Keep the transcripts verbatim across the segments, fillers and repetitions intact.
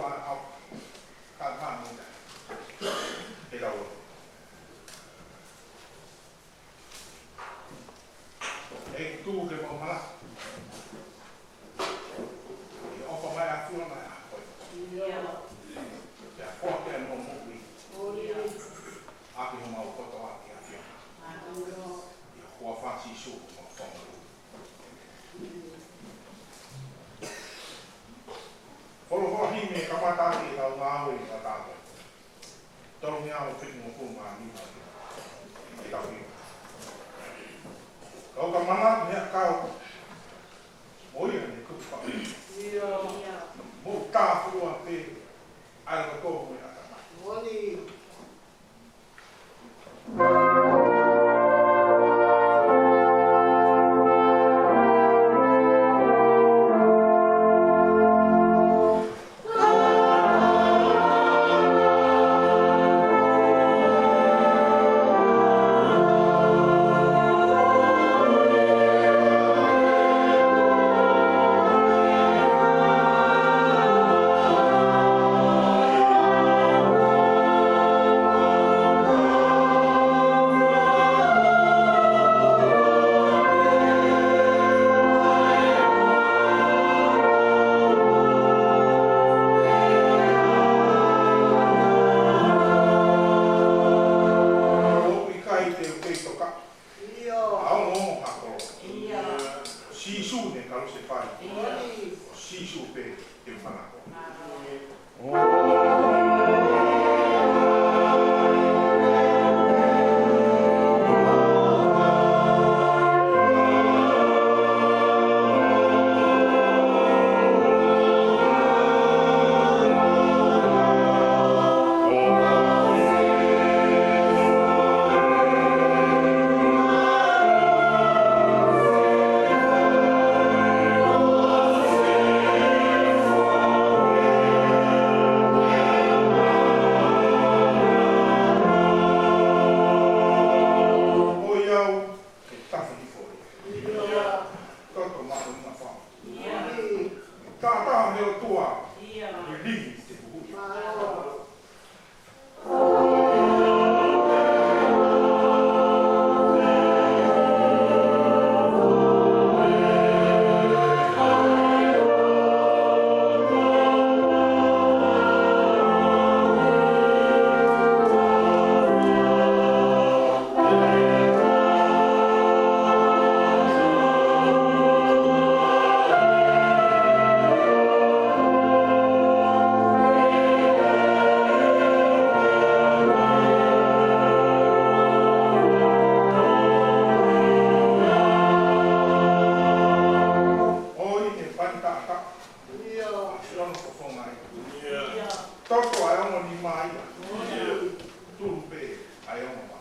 Ka manu ia. Ke lau. ʻEiki, tuku ke mau mala. ʻIo, ʻofa mai ʻa e ʻOtua mai ʻa koe. ʻIo. Ke ʻofa ke ʻa e moʻui. ʻIo. ʻAki homau kotoa ke ʻafio. ʻIo, huafa ʻo Sīsū homau Fakamoʻui. Holo hoa himi kamata ʻi lau ngāue ʻa e tāpuaki. Tolongeau fitungofulu mā nima ʻi he tau hiva. Kau ka manatu he ʻakau. Mo ia ne kupu pape. Mo tāfua pē. ʻAi ko mo ia tama. ʻOku ʻikai te u kei toka. ʻIo. ʻA ongo ongo hako. ʻIo. Sīsū ne kalusefai. ʻIo. Sīsū pē te u manako. Ko ia au, ke tafi hifo. Ia. Toto mahuʻinga fau. Ia. Tātā he ʻOtua. Ia. Liliu te huhuʻi. ʻOi, ʻe pani taʻataʻa. Ia. Lono fofonga ia. Ia. Toto ʻa e ongo nima ia. Ia. Tulu pē ʻa e ongo mā.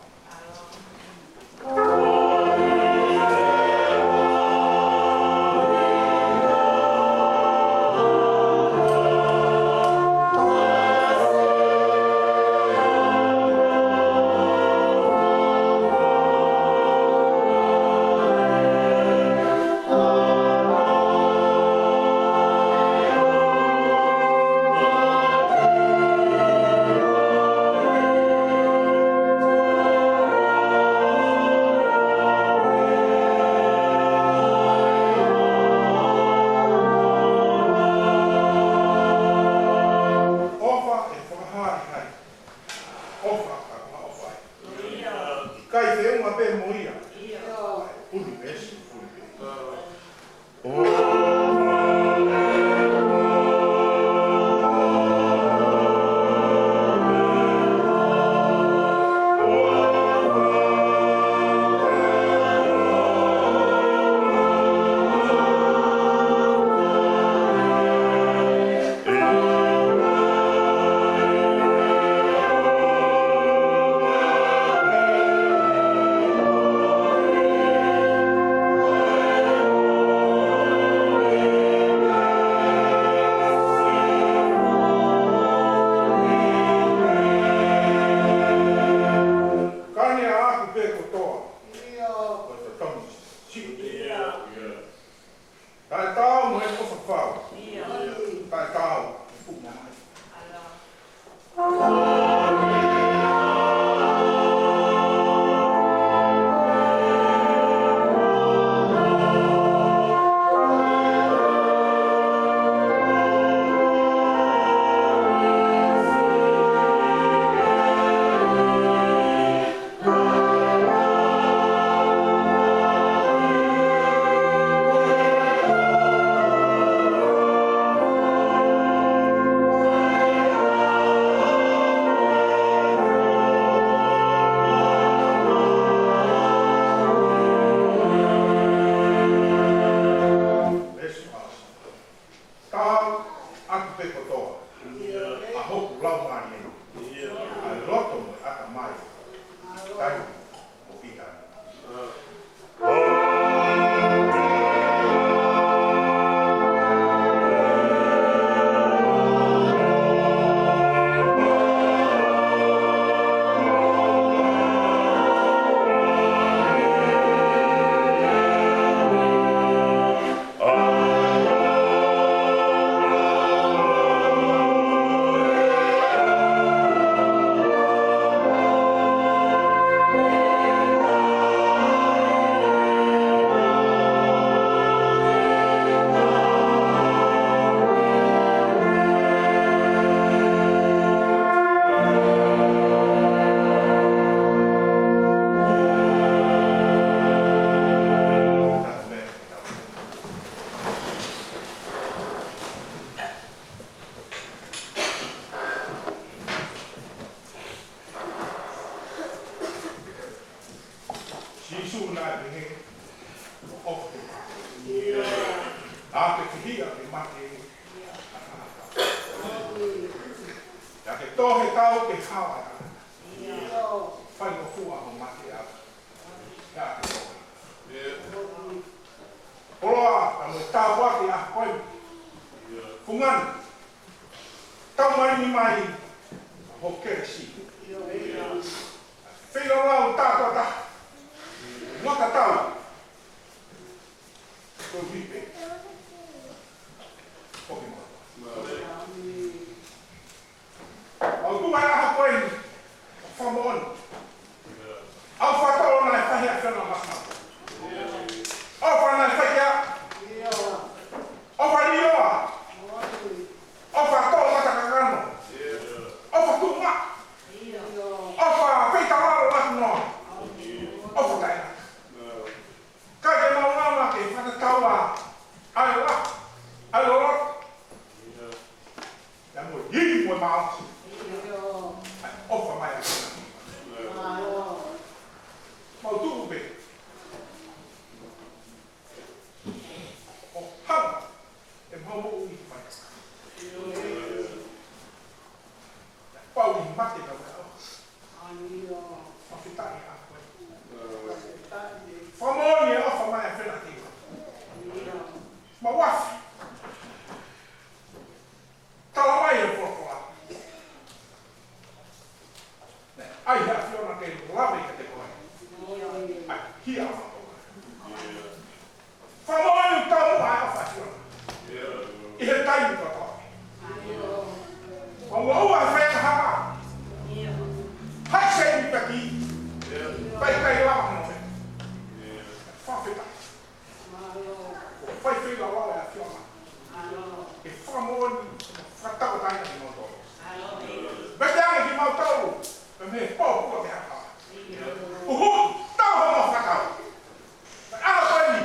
Laumālie ni, ʻa e loto mo e ʻatamai, taimi mo e pita ni. Sīsū naʻe pehē, ʻoku te ʻa ke fihia ke mate, ʻa ke tohi tau ke hawa, fai ko fua ho mate a. Ia ke tohi. Koloa, ka mo e tāpuaki ʻa koe. Fungani. Tau mai ni mai. Ho kelesi. Feilalau tātata. Ngata tau. Ko hipe. Ko ke mau. ʻOku tuʻu mai ʻa koe ni, fakamoʻoni. ʻOfa tō naʻe fai ʻa e fena masma. ʻOfa naʻe fai kia. ʻOfa lioa. ʻOfa tō mata kakano. ʻOfa tuʻunga. ʻOfa feitavalo laku noa. ʻOfa taina. Ka ke mau ngana ke fakataua ʻa e la, ʻa e lolo. Ia mo e ivi mo e maosi. ʻOfa mai ʻa kina. Mau tuʻu pē. ʻO hanga ʻe mau moʻui fai. Pau ʻi mate ka mea ʻofa. Fakafetaʻi ʻa koe. Fakamoʻoni e ʻofa mai ʻa e fena kiwa. Mau afi. Tala mai e folofola. ʻAi ʻa e ʻAfiona ke lave kiate koe. ʻAi, hia ma koe. Fakamoʻoni tau ʻa e ʻofa ʻa e ʻAfiona. ʻI he taimi kotoa. Mau ua ua fai ka hapa. Hai se ni paki. Fai kai lava no me. Fakafetaʻi. ʻO fai feilalau ʻa e ʻAfiona. ʻE fakamoʻoni, fakatauʻatāina kimautolu. Pea ke ʻai kimautolu, pea mei he pōpula ki he ʻaho. ʻUhu, tau hoʻomou fakatau. Pea ʻaho ko eni,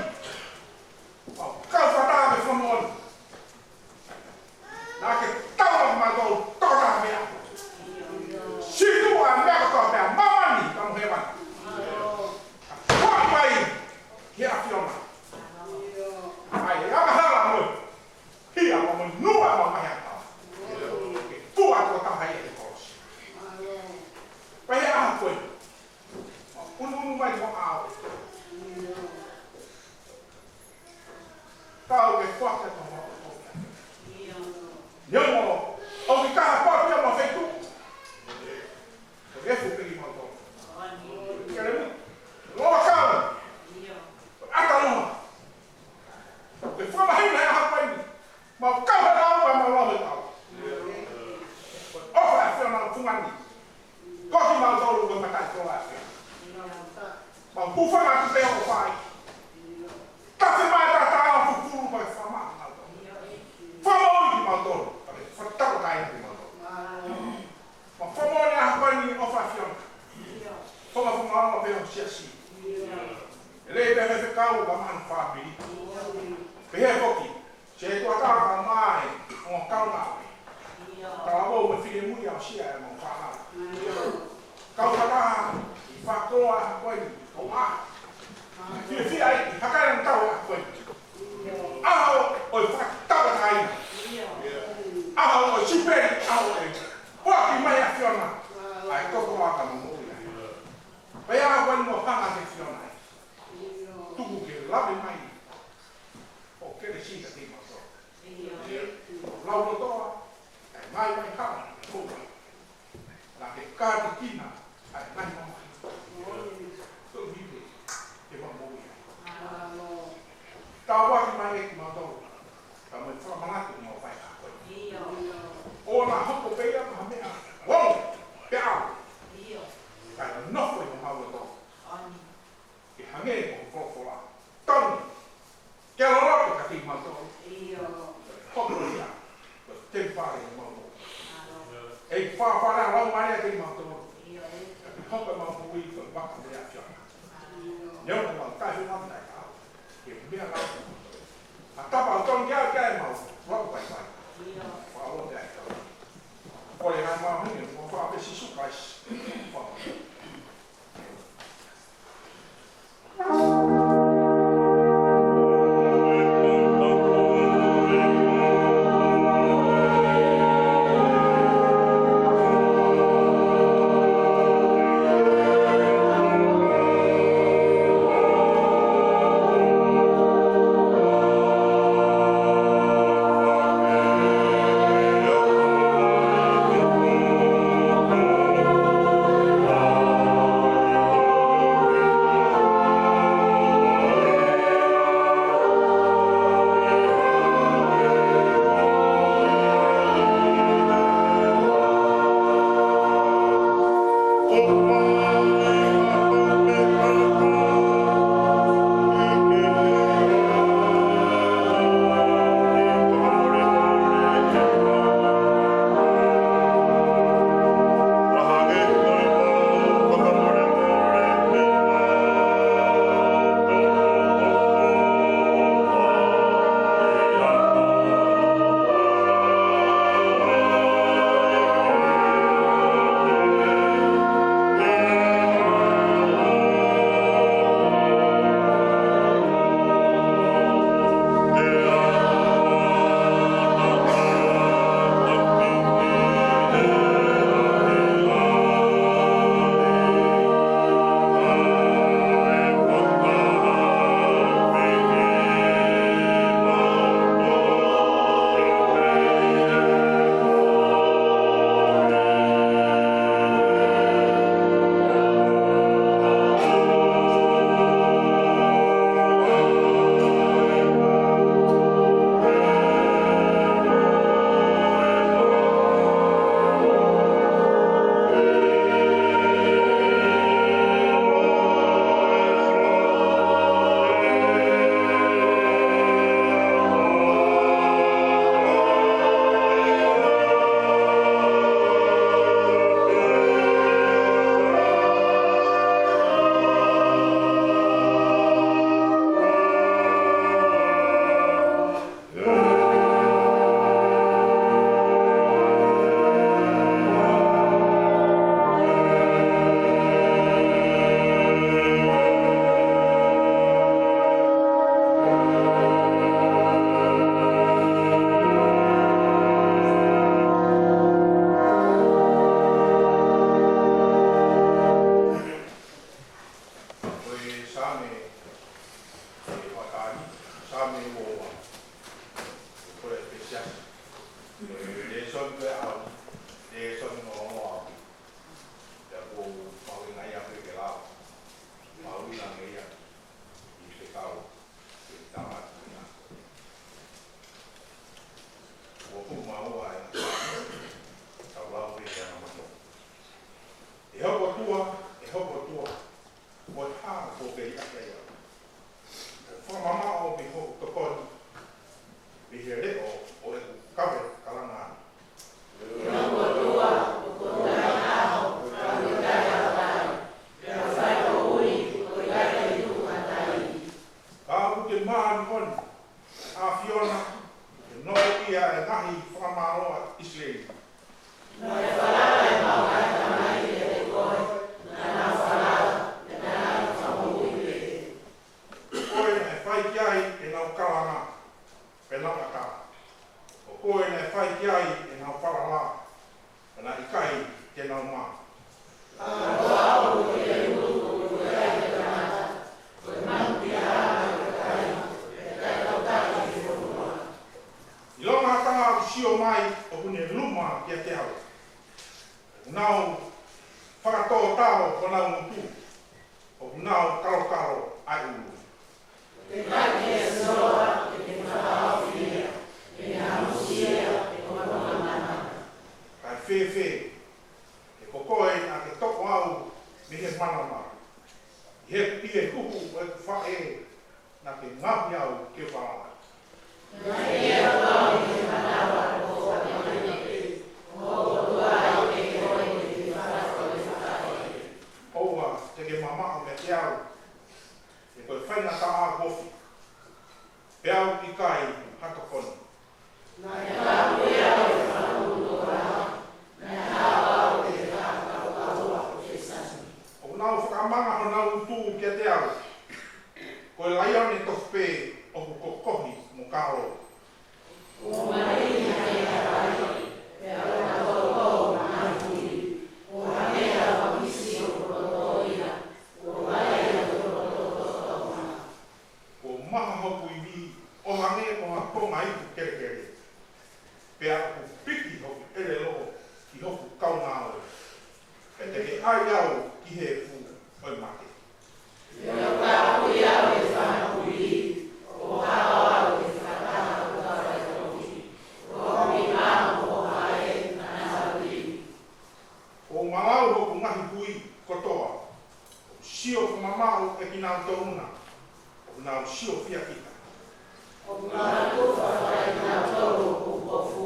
mau kau fakataha mo e fakamoʻoni. Naʻa ke tau ʻa kimautolu, tau taha meʻa. Situ ʻa e meʻa kotoa pē ʻa māmani, ka mo hēvani. Kuo pai, ki he ʻAfiona. ʻAi, ʻa e mahala mo e. Hia mo e nua mo e mahala. Ke fua ko taha ia he kolosi. Pea ʻi he ʻaho ko ē. Unuunu mai ko ʻao. Tau ke fua ke taha. Ia mo, ʻoku ʻikai ha pāpia mo feituʻu. Ko e fuʻu peli mau tau. Ke le mu. Loa kau. ʻAta loa. Ke fakamahino he ʻaho ko eni. Mau kau he lau, mau lau he lau. ʻOfa ʻa e ʻAfiona ʻo fungani. Ko kimautolu ko e mataʻitoa ʻa e ʻAfiona. Mau hūfanga atu pē ʻo fai. Tafe mai tatau fufulu mai fama. Fama ʻoi kimautolu. Pea ke fakatauʻatāina kimautolu. Mau fakamoʻoni ʻa e ʻofa ʻa e ʻAfiona. Fakafofonga pē ʻo e siasi. ʻE lei pē mei he fekau ka mahalo fāmili. Pehē foki. Se tuʻa tā ka mai, ʻo kau ngāue. Ka ʻo mo e finemui ʻa ʻosi ʻa e mau fānau. Kau ka tā, ʻi fakakoloa ʻa koe ni, ʻo ʻā. Fiefia ai, ʻi hakaila tau ʻa koe ni. ʻAho ʻo e fakatauʻatāina. ʻAho ʻo e sipeli, ʻaho ʻo e. ʻO ʻa e koko ʻa ka momoʻui ai. Pea ʻoku ʻi ai mo hanga ke fiona ai. Tuku ke lave mai ʻo kelesi kiate kimautolu. Lau lotoa, ʻa e ngaahi vai hanga ke fou ai. Naʻa ke kātekina ʻa e ngaahi mamahi. Tolu hipe ke mau moʻui ai. Tāpuaki mai ʻe kimautolu. Ka mo e fakamanatu mau fai ʻa koe. ʻOua naʻa hoko pē ia ko ha meʻa. Wau, pea au. Ka nofo ʻi homau loto. Ke hangē ko e folofola. Tau. Ke loloto kiate kimautolu. Hoko ia ko e temipale ʻo homau moʻui. ʻEiki, fafala lau mai kiate kimautolu. Ke hoko ʻemau moʻui ko e vaka mo e ʻAfiona. Neongo ʻemau taʻefaʻahinga taʻekau. Ke meʻa lau. ʻA tapa ʻo tonu kia kia ʻemau lau paipai. Fakalote ai kau. Kole ʻa e māhina, mo fakape Sīsū Kalaisi. Nauma. ʻIlonga ha taha ʻoku sio mai ʻoku ne luma kiate au. ʻOku nau fakatōtao honau ngutu. ʻOku nau kalokalo ʻa e ʻulu. Pea ko e Siloa, ʻe fakahaofi ia, ʻe ne hamusi ia ʻe hono mana. Kae fēfē, he ko koe naʻa ke toʻo au mei he manava, ʻi he, ʻi he huhu ʻo ʻeku faʻē naʻa ke ngaohi au ke u falala. ʻOua te ke mamaʻo meiate au, he ko e faingataʻa ʻoku ofi, pea ʻoku ʻikai ha tokoni. ʻOku nau fakamanga honau ngutu kiate au. Ko e laione tofu pē ʻoku kokohi mo kalo. Kuo maha hoku ivi ʻo hangē ko ha konga ipu kelekele. Pea ʻoku piki hoku ʻelelo ki hoku kaungāue. Pea te ke ʻai au ki he efu ʻo e mate. ʻOku malau hoku ngaahi hui kotoa. ʻOku sio fakamamaʻu ʻe kinautolu na. ʻOku nau sio fiefia kita. ʻOku nau tufa fai kinautolu ʻoku kofu.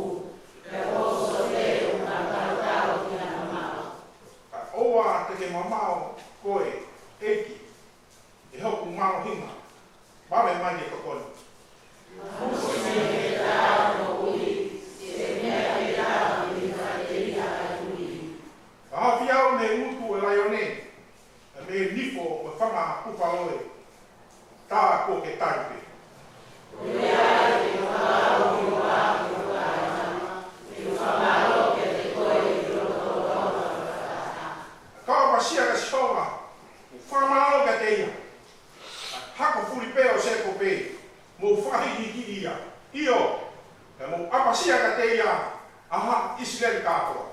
Pea ʻoku sote ʻoku nau tautau ki haʻana mamaʻo. Ka ʻoua te ke mamaʻo koe, ʻEiki, ʻe hoku mālohinga, vave mai ke tokoni. Ka haofi au mei he ngutu ʻo e laione, ʻa e mei he nifo ʻo e fanga pupaloe, tā kuo ke tali pē. Ka ʻoku ʻapasia kia Sihova, ʻoku fakamālō kiate ia. Hako fulipē ʻo Sēkope, mou fakahīkihikiʻi ia. ʻIo, pea mou ʻapasia kiate ia, ʻa haʻa ʻIsileli kātoa.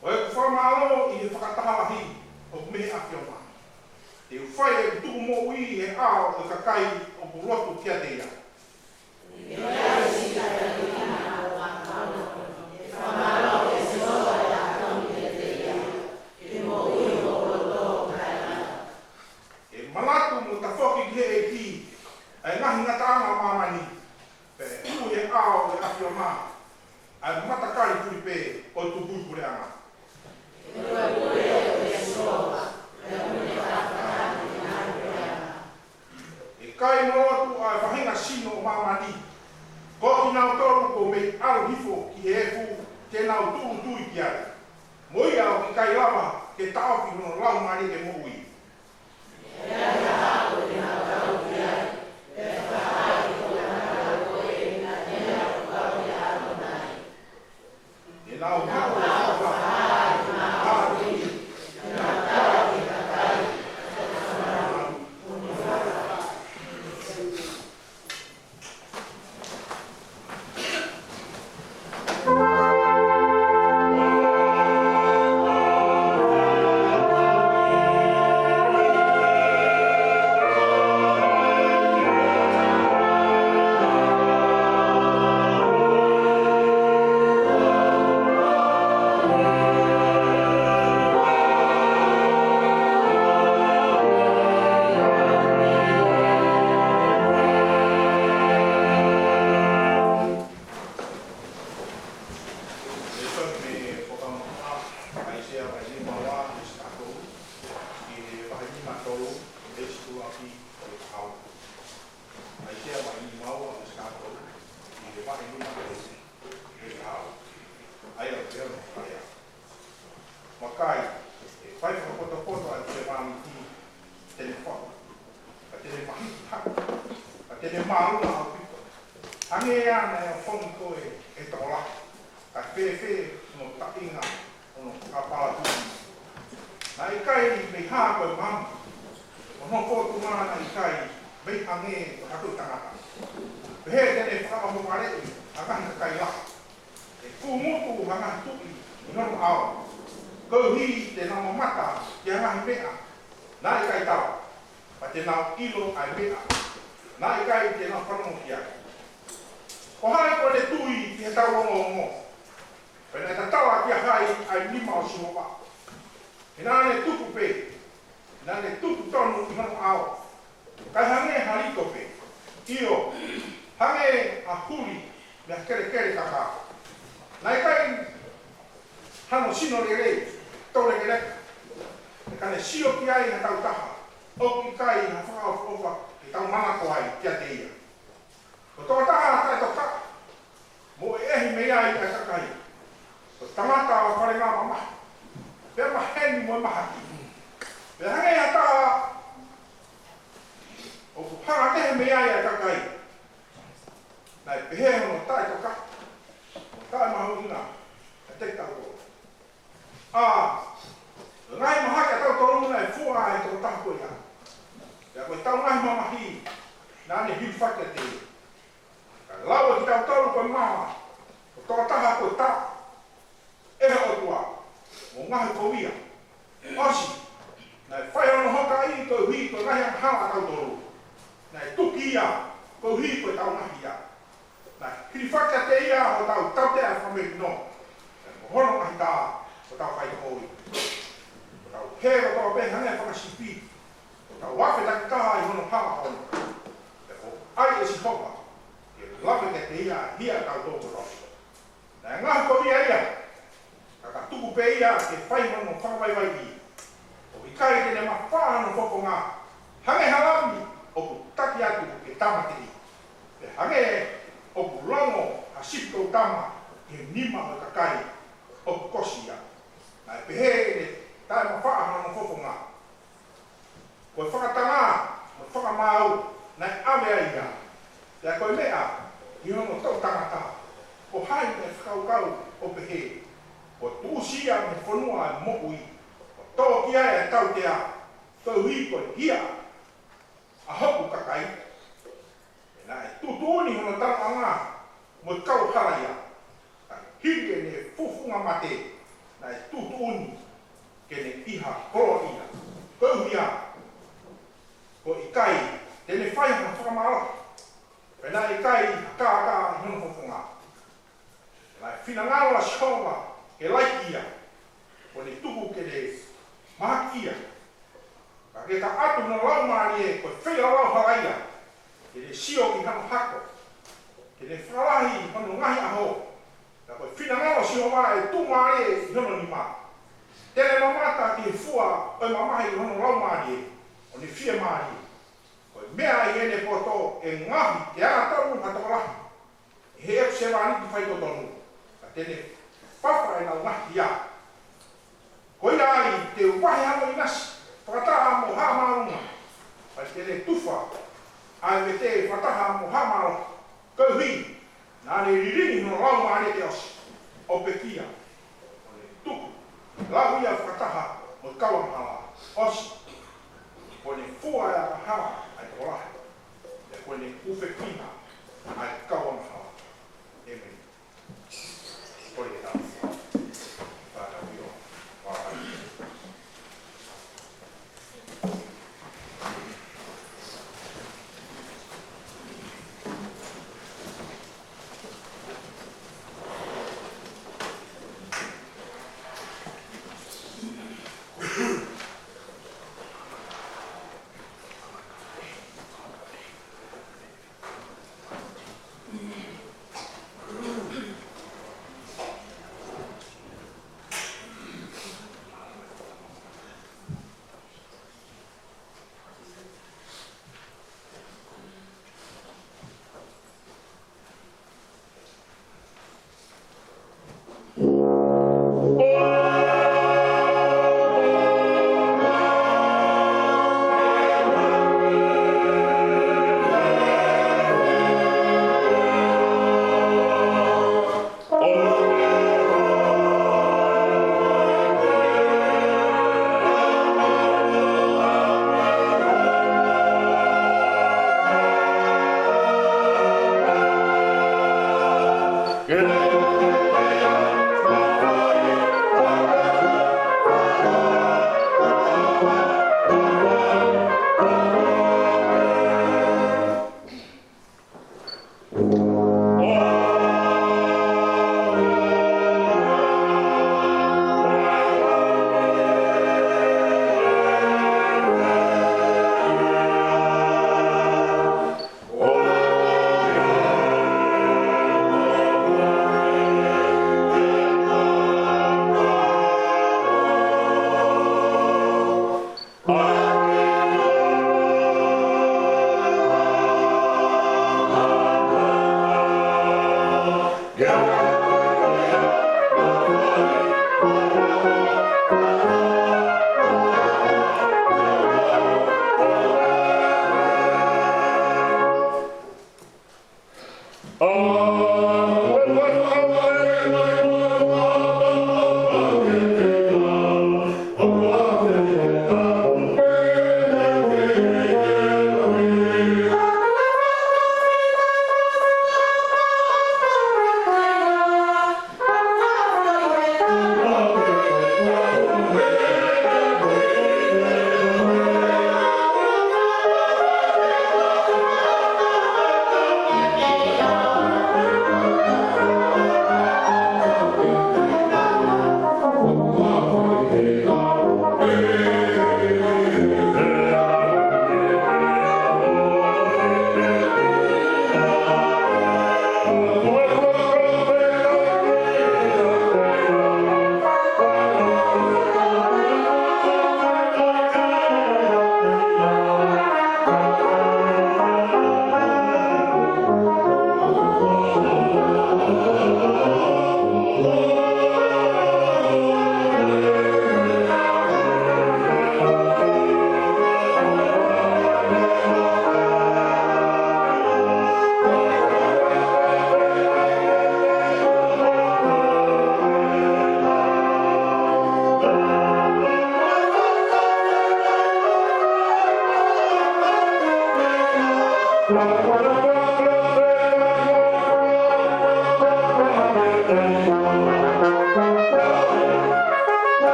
Ko ʻeku fakamālō ʻi he fakataha lahi ʻoku mei he ʻAfiona. Te u fai ʻeku tuku moʻui ʻi he ʻao ʻo e kakai ʻoku lotu kiate ia. ʻE manatu mo tafoki ki he ʻEiki ʻa e ngaahi ngataʻanga ʻo māmani, pea ʻe tuʻu he ʻao ʻo e ʻAfiona ʻa e matakali fulipē ʻo e tupuʻi puleʻanga. ʻE kai mo lotu ʻa e faʻahinga sino ʻo māmani, ko kinautolu kuo mei ʻalu hifo ki he efu te nau tūʻulutui ki ai. Mo ia ʻoku ʻikai lava ke taʻofi hono laumālie ke moʻui. Lēsoni mei he Fuakava Māʻolunga, ʻAisea vahe nima ua, veesi taha tolu ki he vahe nima tolu, veesi ʻuluaki ki he taha ua. ʻAisea vahe nima ua, veesi taha tolu ki he vahe nima tolu, veesi taha ua. ʻA ia ʻoku pehē hono fakalea: Vakai, ʻe Fai fakapotopoto ʻa e fie vāniti, te ne fau. Ka te ne mahiki hake. Ka te ne mālunga ʻaupito. Hangē ia naʻe ʻofongi koe ʻe he tokolahi. Ka fēfē hono taʻinga hono kapala tui. Naʻe ʻikai mei hā koe mama. Hono fōtunga naʻe ʻikai mei hangē ko ha tuʻi tangata. Pehē te ne fakaʻohovaleʻi ʻa e ngaahi kakai lahi. ʻE kūngutu ʻa e ngaahi tuʻi ʻi hono ʻao. Koeʻuhi te nau mamata ki he ngaahi meʻa naʻe ʻikai tala. Pea te nau ʻilo ʻa e meʻa naʻe ʻikai te nau fanongo ki ai. Ko hai kuo ne tui ki heʻetau ongoongo? Pea naʻe tatala kia hai ʻa e nima ʻo Sihova? He naʻa ne tuku pē, naʻa ne tuku tonu ʻi hono ʻao. Kae hangē ha lito pē. ʻIo, hangē ha huli mei ha kelekele kakā. Naʻe ʻikai hano sino lelei, toulekeleka. Ka ne sio ki ai ha taha, ʻoku ʻikai ha fakaʻofoʻofa ke tau manako ai kiate ia. Ko e tokotaha taʻetokaʻi, moʻeʻehi mei ai ʻa e kakai. Ko e tangata falengamamahi, pea maheni mo e mahaki. Pea hangē ha taha ʻoku hanga kehe mei ai ʻa e kakai. Naʻe pehē hono taʻetokaʻi, hono taʻemahuʻinga kiate kitautolu. ʻA e ngaahi mahaki ʻatautolu naʻe fua ʻe he tokotaha ko ia. Pea ko ʻetau ngaahi mamahi naʻa ne hilifaki kiate ia. Kae lau ʻe kitautolu ko e maama ʻo e tokotaha ko e taʻe ʻe he ʻOtua, mo e ngaohikovia. ʻOsi, naʻe fai hono hokaʻi koeʻuhi ko e ngaahi angahala ʻatautolu. Naʻe tuki ia koeʻuhi ko ʻetau ngaahi ʻā. Naʻe hilifaki kiate ia hotau tautea fakamelino. Pea ko hono ngaahi tā hotau faitoʻo. Ko hotau hē kotoa pē hangē ha fanga sipi. Ko hotau afe takitaha ʻi hono hala ʻoʻona. Pea ko e ʻai ʻe Sihova ke lave kiate ia ʻa e hia ʻatautolu kotoa. Naʻe ngaohikovia ia, ka ka tuku pē ia ke fai hono fakavaivaiʻi. ʻOku ʻikai te ne mafaʻa hono fofonga, hangē ha lami ʻoku taki atu ke tāmateʻi. Pea hangē ʻoku longo ha sipi koutama ʻi he nima ʻo e kakai ʻoku kosi ia. Naʻe pehē ʻene taʻemafaʻa hono fofonga. Ko e fakatanga mo e fakamaau naʻe ʻave ai ia. Pea ko e meʻa ʻi hono toʻutangata, ko hai ʻe fakakaukau ʻo pehē, kuo tuʻusi ia mei he fonua ʻo e moʻui, ʻo tō ki ai ʻa e tautea, koeʻuhi ko e hia ʻa hoku kakai? Pea naʻe tuʻutuʻuni hono talanoaʻanga mo e kauhala ia. Ka hili ʻene fufunga mate, naʻe tuʻutuʻuni ke ne ʻi ha koloaʻia. Koeʻuhi ko e ʻikai te ne fai ha fakamālohi. Pea naʻe ʻikai ha kākā ʻi hono fofonga. Naʻe finangalo ʻa Sihova ke laiki ia, kuo ne tuku ke ne mahaki ia. Ka ke ka ʻatu hono laumālie ko e feilaulau hala ia, ke ne sio ki hano hako, ke ne fakalahi hono ngaahi ʻaho. Ka ko e finangalo ʻo Sihova ʻe tuʻumālie ʻi hono nima. Te ne mamata ki he fua ʻo e mamahi ʻi hono laumālie, ʻo ne fiemālie. Ko e meʻa ʻi heʻene poto ʻe ngaohi ke angatonu ha tokolahi ʻi heʻeku sevāniti faitotonu, ka te ne fafa ʻenau ngaahi hia. Ko ia ai te u vahe hano ʻinasi fakataha mo haʻa māʻolunga, pea te ne tufa ʻa e vete fakataha mo haʻa mālohi. Koeʻuhi naʻa ne lilingi hono laumālie ke ʻosi, ʻo pekia, ʻo ne tuku ke lau ia fakataha mo e kau angahala. ʻOsi, kuo ne fua ʻe he angahala ʻa e tokolahi, pea kuo ne ʻufekina ʻa e kau angahala. ʻĒmeni. Kole ke tau fānau io.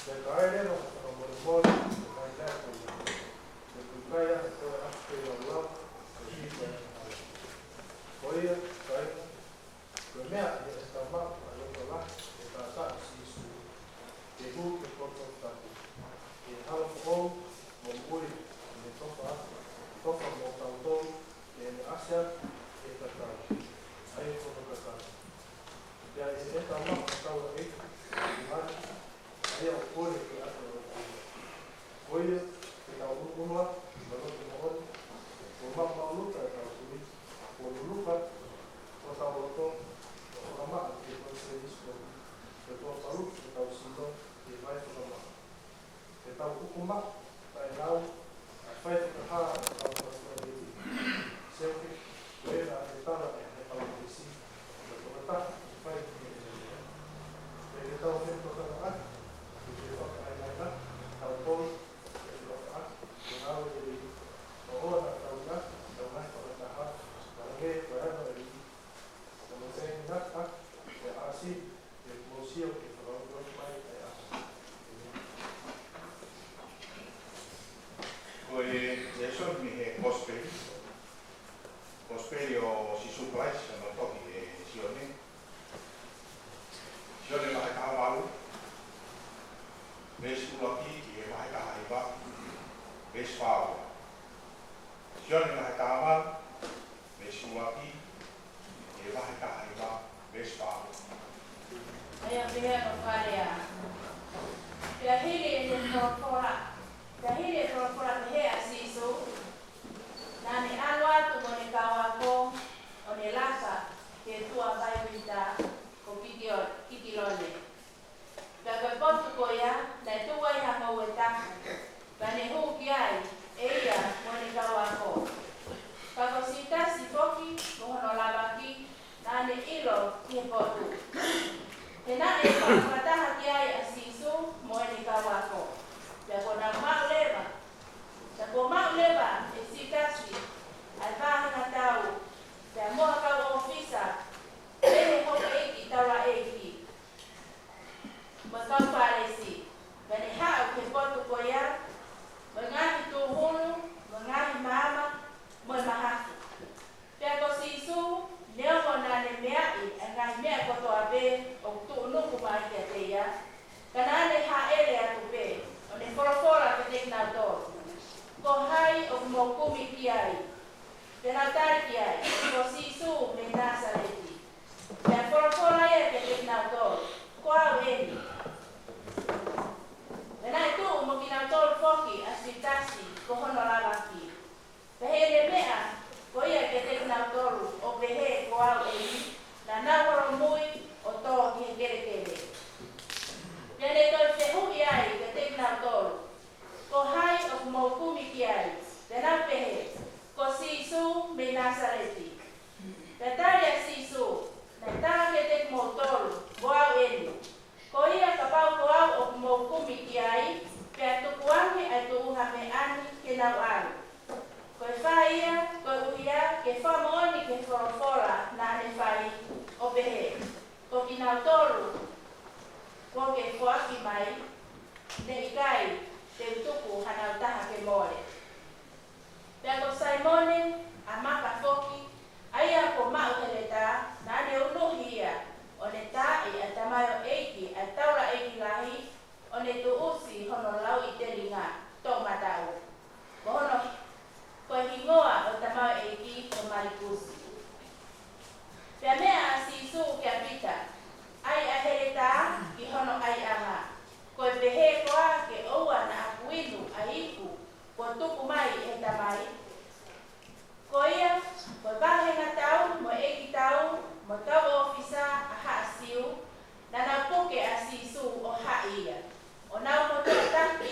Pea ka ai leva ha fakamolemole, ʻe ʻikai ha toe ʻi ai. Pea ʻoku ʻikai ha toe ʻalu pē ʻo lau, ko e hiki ʻa e hala. Ko ia, kāinga, ko e meʻa ia ʻe tau maʻu ʻa e loto lahi ʻo e taʻataʻa ʻo Sīsū, ke hū ki he poto tapu, ki he hala foʻou, mo e moʻui, ʻi he tofa, tofa mo tautolu, ʻi heʻene ʻasi atu ki he tatau, ʻa ia ko hono kakano. Pea ʻi heʻetau maʻu ʻa e taulaʻeiki, ʻi he hala, ʻa ia ʻoku kole ke ʻatu ʻa e loto. Ko ia, ke tau ʻunuʻunu atu, mo e loto moʻoni, kuo maʻumaʻuluta ʻetau tui, kuo luluka hotau loto, ʻo fakamaʻa ki he Kalaisi Sīsū, ke tuʻo paluki hotau sino, ki he vai fakamaʻa. Ke tau uku maʻu, taʻelau, ʻa e fai fakahā ʻa hotau Fakamoʻui. Seuke, ko ena ʻe tala ʻe he kau Kalaisi, ko e tokotaha ʻe fai ki he meʻa. Pea ke tau fetokanga ʻaki, ke fakaʻaiʻaina, tau kole, ke fakaʻaki, ke ngāue lelei, ʻo ʻoua naʻa tau ʻi ai, tau ngaahi fakataha, tau ngē, tau ʻi ai, tau ʻi ai, tau ʻi ai, tau ʻi ai, Ko e lēsoni mei he Kosipeli, Kosipeli ʻo Sīsū Kalaisi naʻe tohi ʻe Sione. Sione vahe taha valu, veesi ʻuluaki ki he vahe taha hiva, veesi fā ua. Sione vahe taha valu, veesi ʻuluaki ki he vahe taha hiva, veesi fā ua. ʻA ia pehē ʻa e folofola. Pea hili ʻene folofola, pea hili ʻene folofola pehē ʻa Sīsū, naʻa ne ʻalu atu mo ʻene kau ako, ʻo ne laka ki he tuʻa vai uita ko Kitio-, Kitilone. Pea ko e potu ko ia, naʻe tuʻu ai ha ngoue taha, pea ne hū ki ai, ʻe ia mo ʻene kau ako. Ka ko Siutasi foki, ko hono lavaki, naʻa ne ʻilo ki he potu. He naʻe fakataha ki ai ʻa Sīsū mo ʻene kau ako. Pea kuo nau maʻu leva, pea kuo maʻu leva ʻe Siutasi ʻa e vāhenga tau, pea mo ha kau ʻōfisa, ʻe he houʻeiki taulaʻeiki mo e kau Fālesi, pea ne haʻu ki he potu ko ia, mo e ngaahi tūhulu, mo e ngaahi maama, mo e mahafu. Pea ko Sīsū, neongo naʻa ne meaʻi ʻa e ngaahi meʻa kotoa pē ʻoku tuʻunuku mai kiate ia, ka naʻa ne hāʻele atu pē, ʻo ne folofola kiate kinautolu, Ko hai ʻoku mou kumi ki ai? Pea nau tali ki ai, Ko Sīsū mei Nāsaleti. Pea folofola ia kiate kinautolu, Ko au eni. Pea naʻe tuʻu mo kinautolu foki ʻa Siutasi, ko hono lavaki. Pea heʻene meʻa ko ia kiate kinautolu, ʻo pehē, Ko au eni, naʻa nau holomui ʻo tō ki he kelekele. Pea ne toe fehuʻi ai kiate kinautolu, Ko hai ʻoku mou kumi ki ai? Pea nau pehē, Ko Sīsū mei Nāsaleti. Pea tali ʻa Sīsū, Naʻe tala kiate kimoutolu, Ko au eni. Ko ia kapau ko au ʻoku mou kumi ki ai, pea tukuange ʻa e tuʻunga meʻa ni ke nau ʻalu. Ko e fai ia, koeʻuhi ke fakamoʻoni ki he folofola naʻa ne fai, ʻo pehē, Ko kinautolu kuo ke foaki mai, naʻe ʻikai te u tuku hanau taha ke mole. Pea ko Saimone ʻa Maka foki, ʻa ia ko e maʻu heletā, naʻa ne unuhi ia, ʻo ne taaʻi ʻa e tamaioʻeiki ʻa e taulaʻeiki lahi, ʻo ne tuʻusi hono lauʻi telinga toʻomataʻu. Ko hono, ko e hingoa ʻo e tamaioʻeiki ko Malikusi. Pea meʻa ʻa Sīsū kia Pita, ʻAi ʻa e heletā ki hono ʻaiʻanga. Ko e pehē koā ke ʻoua naʻa ku inu ʻa e ipu kuo tuku mai ʻe he Tamai? Ko ia, ko e vāhenga tau, mo e ʻeiki tau, mo e kau ʻōfisa ʻa Haʻa Siu, naʻa nau puke ʻa Sīsū ʻo haʻi ia, ʻo nau kotoa taki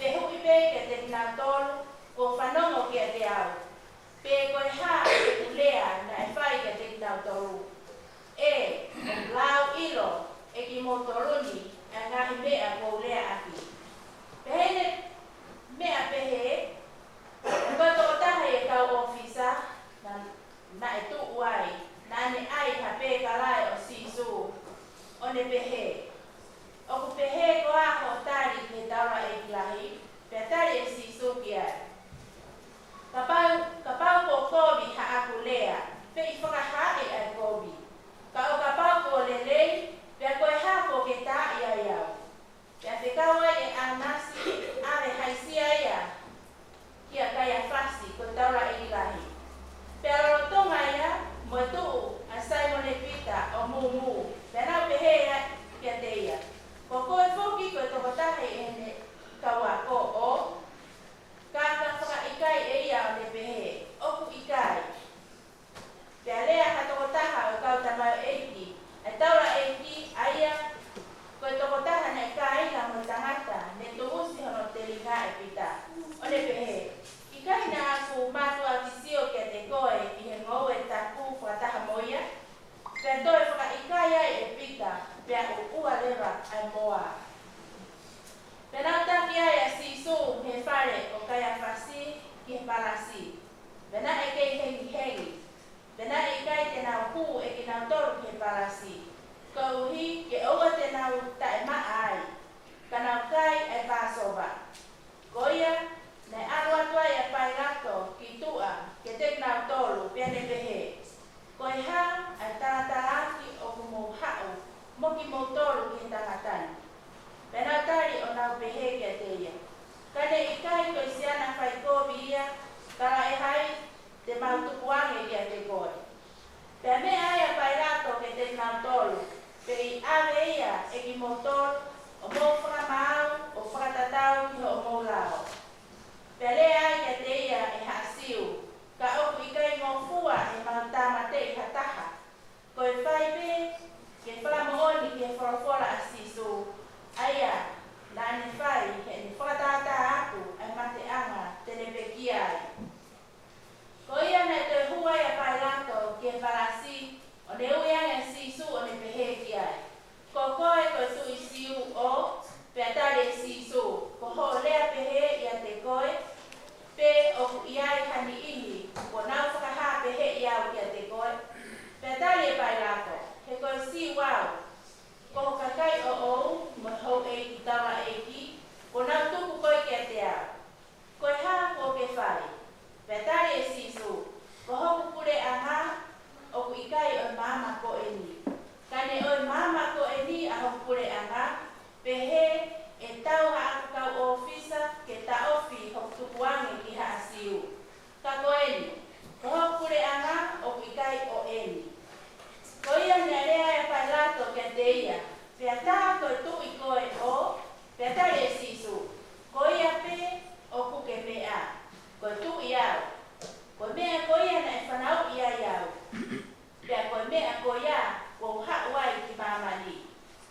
Fehuʻi pē kiate kinautolu kuo fanongo kiate au, pe ko e hā ʻeku lea naʻe fai kiate kinautolu. ʻE, ʻoku lau ʻilo ʻe kimoutolu ni ʻa e ngaahi meʻa kuo u lea ʻaki. Pehē ʻene meʻa pehē, ko e tokotaha ʻi he kau ʻōfisa, naʻe tuʻu ai, naʻa ne ʻai ha pēkalae ʻo Sīsū, ʻo ne pehē, ʻOku pehē koā hoʻo tali ki he taulaʻeiki lahi? Pea tali ʻe Sīsū ki ai, Kapau, kapau kuo kovi haʻaku lea, pea ʻi fakahaaʻi ʻa e kovi. Ka ʻo kapau kuo lelei, pea ko e hā kuo ke taaʻi ai au? Pea fekau ai ʻe ʻAnasi, ʻave haʻisia ia kia Kaiafasi, ko e taulaʻeiki lahi. Pea lolotonga ia, mo e tuʻu ʻa Saimone Pita ʻo mūmū, pea nau pehē kiate ia, Ko koe foki ko e tokotaha ʻi heʻene kau ako ʻo? Ka ka fakaʻikaiʻi ia ʻo ne pehē, ʻOku ʻikai. Pea lea ha tokotaha ʻo e kau tamaioʻeiki, ʻa e taulaʻeiki, ʻa ia ko e tokotaha naʻe kāinga mo e tangata ne tuʻusi hono telinga ʻe Pita, ʻo ne pehē, ʻIkai naʻa ku mātuʻaki sio kiate koe ʻi he ngoue taku fakataha mo ia? Pea toe fakaʻikai ai ʻe Pita, pea ʻuʻua leva ʻa e moa. Pea nau taki ai ʻa Sīsū mei he fale ʻo Kaiafasi ki he palasi, pea naʻe kei hengihengi, pea naʻe ʻikai te nau hū ʻe kinautolu ki he palasi, koeʻuhi ke ʻoua te nau taʻemaʻa ai, ka nau kai ʻa e Pāsova. Ko ia, naʻe ʻalu atu ai ʻa Pailato ki tuʻa kiate kinautolu, pea ne pehē, Ko e hā ʻa e talatalaaki ʻoku mou haʻu mo kimoutolu ki he tangata ni? Pea nau tali ʻo nau pehē kiate ia, Ka ne ʻikai ko e siana fai kovi ia, talaʻehai te mau tukuange kiate koe. Pea meʻa ai ʻa Pailato kiate kinautolu, Pea ʻi ʻave ia ʻe kimoutolu, ʻo mou fakamaau ʻo fakatatau ki hoʻomou lao. Pea lea ai kiate ia ʻe haʻa Siu, Ka ʻoku ʻikai ngofua ʻemau tāmateʻi ha taha, ko e fai pē ke fakamoʻoni ki he folofola ʻa Sīsū, ʻa ia naʻa ne fai heʻene fakatātā atu ʻa e mateʻanga te ne pekia ai. Ko ia naʻe toe hū ai ʻa Pailato ki he palasi, ʻo ne ui ange ʻa Sīsū ʻo ne pehē ki ai, Ko koe ko e tuʻi Siu ʻo? Pea tali ʻe Sīsū, Ko hoʻo lea pehē ʻiate koe, pe ʻoku ʻi ai ha niʻihi kuo nau fakahā pehē au kiate koe? Pea tali ʻe Pailato, He ko e Siu au, ko ho kakai ʻoʻou mo e houʻeiki taulaʻeiki kuo nau tuku koe kiate au. Ko e hā kuo ke fai? Pea tali ʻe Sīsū, Ko hoku puleʻanga ʻoku ʻikai ʻo e maama ko eni. Ka ne ʻo e maama ko eni ʻa hoku puleʻanga, pehē ʻe tau haʻaku kau ʻōfisa ke taʻofi hoku tukuange ki haʻa Siu. Ka ko eni, ko hoku puleʻanga ʻoku ʻikai ʻo eni. Ko ia naʻe lea ʻa Pailato kiate ia, Pea tā ko e tuʻi koe ʻo? Pea tali ʻe Sīsū, Ko ia pē ʻoku ke meʻa, ko e tuʻi au. Ko e meʻa ko ia naʻe fanauʻi ai au, pea ko e meʻa ko ia kuo u haʻu ai ki māmani,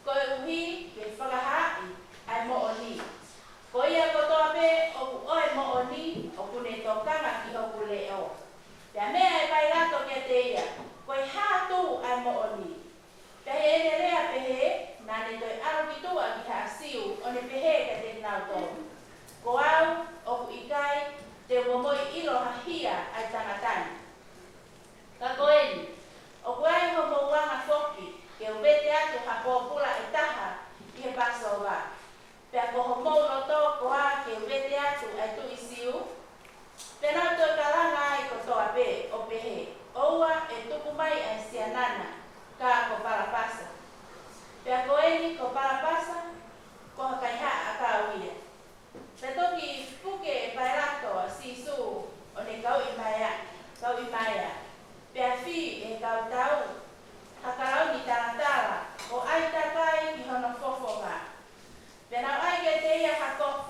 koeʻuhi ke fakahaaʻi ʻa e moʻoni. Ko ia kotoa pē ʻoku ʻo e moʻoni ʻoku ne tokanga ki hoku leʻo. Pea meʻa ʻe Pailato kiate ia, Ko e hā atu ʻa e moʻoni? Pea ʻi heʻene lea pehē, naʻa ne toe ʻalu ki tuʻa ki haʻa Siu, ʻo ne pehē kiate kinautolu, Ko au ʻoku ʻikai te u momoi ʻilo ha hia ʻa e tangata ni. Ka ko eni, ʻoku ʻi ai homou anga foki ke u vete atu ha pōpula ʻe taha ʻi he Pasova. Pea ko homou loto koā ke u vete atu ʻa e tuʻi Siu? Pea nau toe kalanga ai kotoa pē ʻo pehē, ʻOua ʻe tuku mai ʻa e siana na, ka ko Palapasa. Pea ko eni ko Palapasa, ko ha kaihaʻa ʻakau ia. Pea toki puke ʻe Pailato ʻa Sīsū ʻo ne kauʻi mai ʻa, kauʻi mai ʻa. Pea fī ʻe he kau tau ha kalauni talatala ʻo ʻai takai ki hono fofonga. Pea nau ʻai kiate ia ha kofu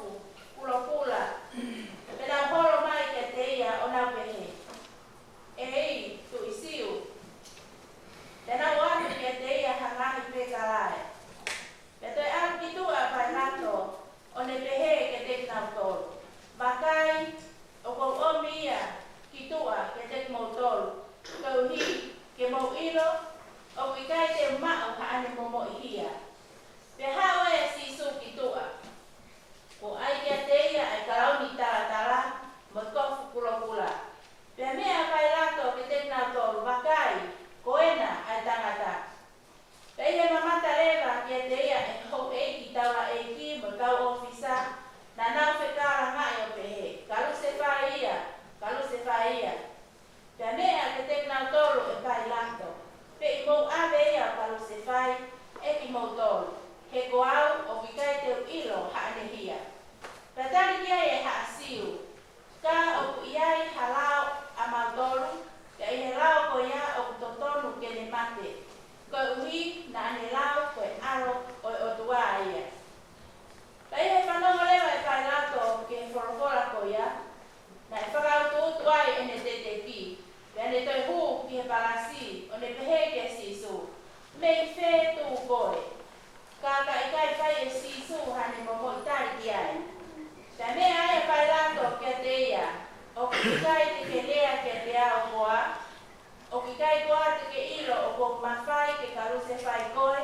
kalusefai koe,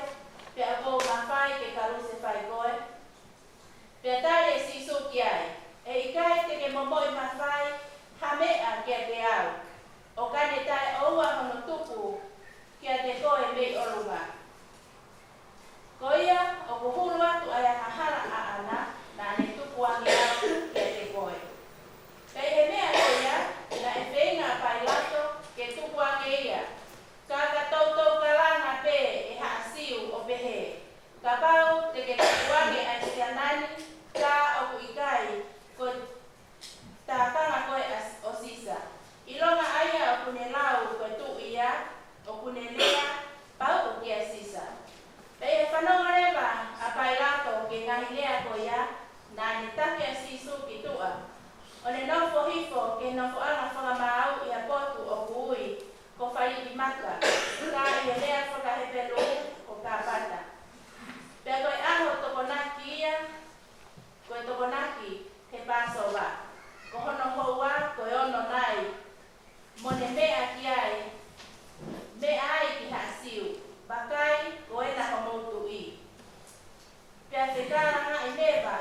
pea ʻoku ou mafai ke kalusefai koe? Pea tali ʻe Sīsū ki ai, ʻE ʻikai te ke momoʻi mafai ha meʻa kiate au, ʻo ka ne taʻeʻoua hono tuku kiate koe mei ʻolunga. Ko ia, ʻoku hulu atu ʻa e angahala ʻaʻana, naʻa ne tukuange au kiate koe. Pea ʻi he meʻa ko ia, naʻe feinga ʻa Pailato ke tukuange ia, ka ka toutou kalanga pē ʻe Haʻa Siu ʻo pehē, Kapau te ke tukuange ʻa e siana ni, ka ʻoku ʻikai, ko e tākanga koe ʻa, ʻo Sisa. ʻIlonga ʻa ia ʻoku ne lau ko e tuʻi ia, ʻoku ne lea, Pauʻu kia Sisa. Pea ʻi he fanongo leva ʻa Pailato ki he ngaahi lea ko ia, naʻa ne taki ʻa Sīsū ki tuʻa, ʻo ne nofo hifo ki he nofoʻanga fakamaau ʻi ha potu ʻoku ui ko Falitimaka, ka ʻi he lea faka-Hepelū ko Kapata. Pea ko e ʻaho Tokonaki ia, ko e Tokonaki he Pāsova, ko hono houa ko e ono nai, mo ne meʻa ki ai, meʻa ai ki Haʻa Siu, Vakai, ko ena homou tuʻi. Pea fekalalangaʻi leva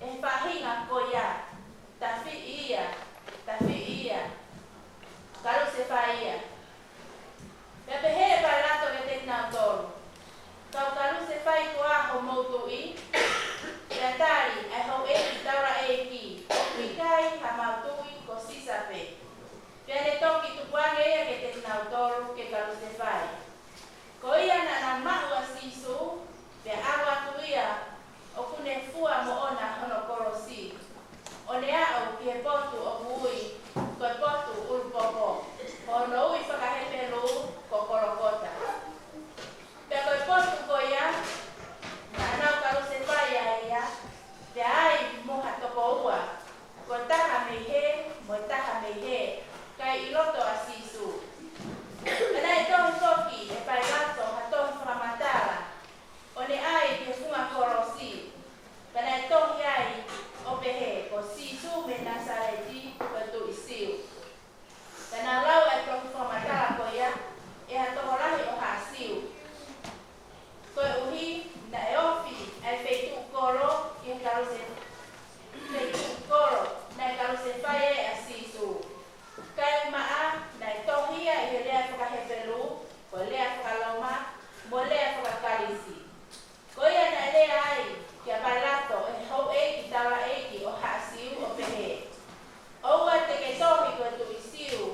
ʻe he faʻahinga ko ia, Tafiʻi ia, tafiʻi ia, kalusefai ia. Pea pehē ʻe Pailato kiate kinautolu, Kau kalusefai koā homou tuʻi? Pea tali ʻa e houʻeiki taulaʻeiki, ʻOku ʻikai hamau tuʻi, ko Sisa pē. Pea ne toki tukuange ia kiate kinautolu ke kalusefai. Ko ia naʻa nau maʻu ʻa Sīsū, pea ʻalu atu ia ʻoku ne fua moʻona hono kolosi, ʻo ne aʻu ki he potu ʻoku ui ko e potu ʻUlupopo, ʻo hono ui faka-Hepelū ko Kolokota. Pea ko e potu ko ia naʻa nau kalusefai ai ia, pea ai mo ha toko ua, ko e taha mei hē, mo e taha mei hē, ka ʻi loto ʻa Sīsū. Pea naʻe tohi foki ʻe Pailato ha tohi fakamatala, ʻo ne ʻai ki he funga kolosi. Pea naʻe tohi ai ʻo pehē, Ko Sīsū mei Nasaleti, ko e Tuʻi Siu. Pea naʻe lau ʻa e tohi fakamatala ko ia ʻe ha tokolahi ʻo Haʻa Siu, koeʻuhi naʻe ofi ʻa e feituʻu kolo ki he kaluse-, feituʻu kolo naʻe kalusefai ai ʻa Sīsū. Kae ʻumaʻā naʻe tohi ia ʻi he lea faka-Hepelū, ko e lea faka-Loma, mo e lea faka-Kalisi. Ko ia naʻe lea ai kia Pailato ʻe he houʻeiki taulaʻeiki ʻo Haʻa Siu ʻo pehē, ʻOua te ke tohi ko e Tuʻi Siu,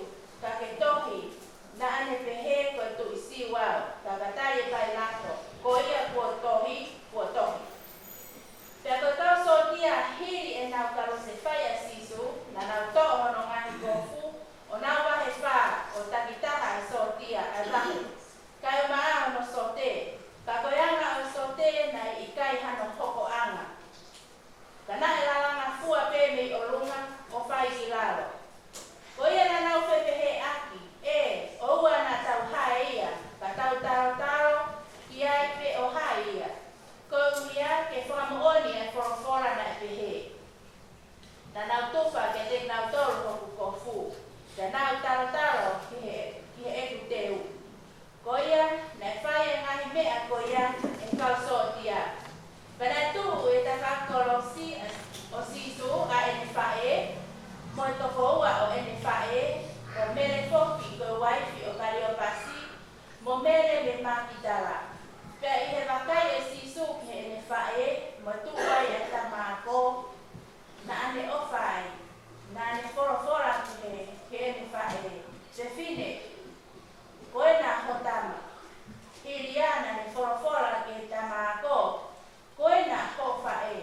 ka ke tohi, Naʻa ne pehē ko e Tuʻi Siu au, ka ka tali ʻe Pailato, Ko ia kuo tohi, kuo tohi. Pea ko e kau sōtia hili ʻenau kalusefai ʻa Sīsū, naʻa nau toʻo hono ngaahi kofu, ʻo nau vahe fā, ʻo takitaha ʻa e sōtia ʻa e vahe. Kae ʻumaʻā hono sote, ka ko e anga ʻo e sote naʻe ʻikai hano hokoʻanga. Ka naʻe lalanga fua pē mei ʻolunga ʻo fai ki lalo. Ko ia naʻa nau fepehēʻaki, ʻE, ʻoua naʻa tau hae ia, ka tau talotalo ki ai pē ʻo hae ia, koeʻuhi ke fakamoʻoni ʻa e folofola naʻe pehē, Naʻa nau tufa kiate kinautolu hoku kofu, pea nau talotalo ki he, ki heʻeku teu. Ko ia, naʻe fai ʻa e ngaahi meʻa ko ia ʻe he kau sōtia. Pea naʻe tuʻu ʻi he tafaʻaki kolosi ʻo Sīsū ʻa ʻene faʻē, mo e toko ua ʻo ʻene faʻē, ko Mele foki ko e uaifi ʻo Kaliopasi, mo Mele mei Makitala. Pea ʻi he vakai ʻe Sīsū ki heʻene faʻē, mo e tuʻu ai ʻa e tama ako naʻa ne ʻofa ai, naʻa ne folofola ki he, ki heʻene faʻē, Fefine, ko ena ho tama. Hili ia naʻa ne folofola ki he tama ako, Ko ena hoʻo faʻē.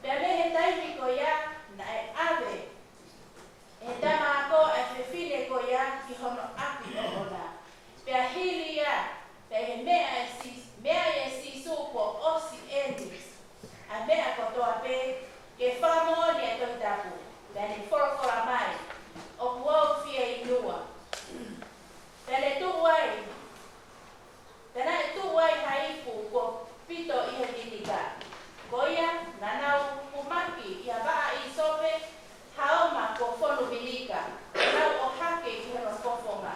Pea mei he taimi ko ia naʻe ʻave ʻe he tama ako ʻa e fefine ko ia ki hono ʻapi ʻoʻona. Pea hili ia, pea ʻi he meʻa ʻe Sī-, meʻa ʻe Sīsū kuo ʻosi eni ʻa e meʻa kotoa pē, ke fakamoʻoni ʻa e Tohi Tapu, pea ne folofola mai, ʻOku ou fieinua. Pea ne tuʻu ai, pea naʻe tuʻu ai ha ipu kuo pito ʻi he vinika. Ko ia, naʻa nau kumaki ʻi ha vaʻa ʻīsope, ha oma kuo fonu vinika, ʻo nau ʻohake ki hono fofonga.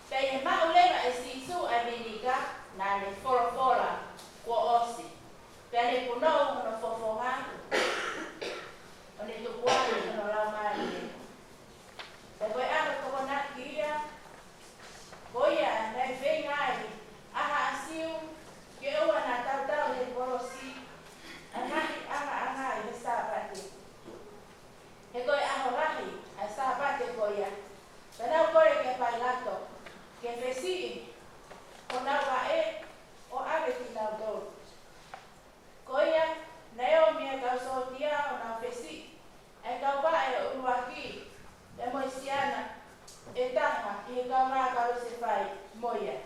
Pea ʻi he maʻu leva ʻe Sīsū ʻa e vinika, ʻe taha ʻi he kaungā Kalosefai mo ia.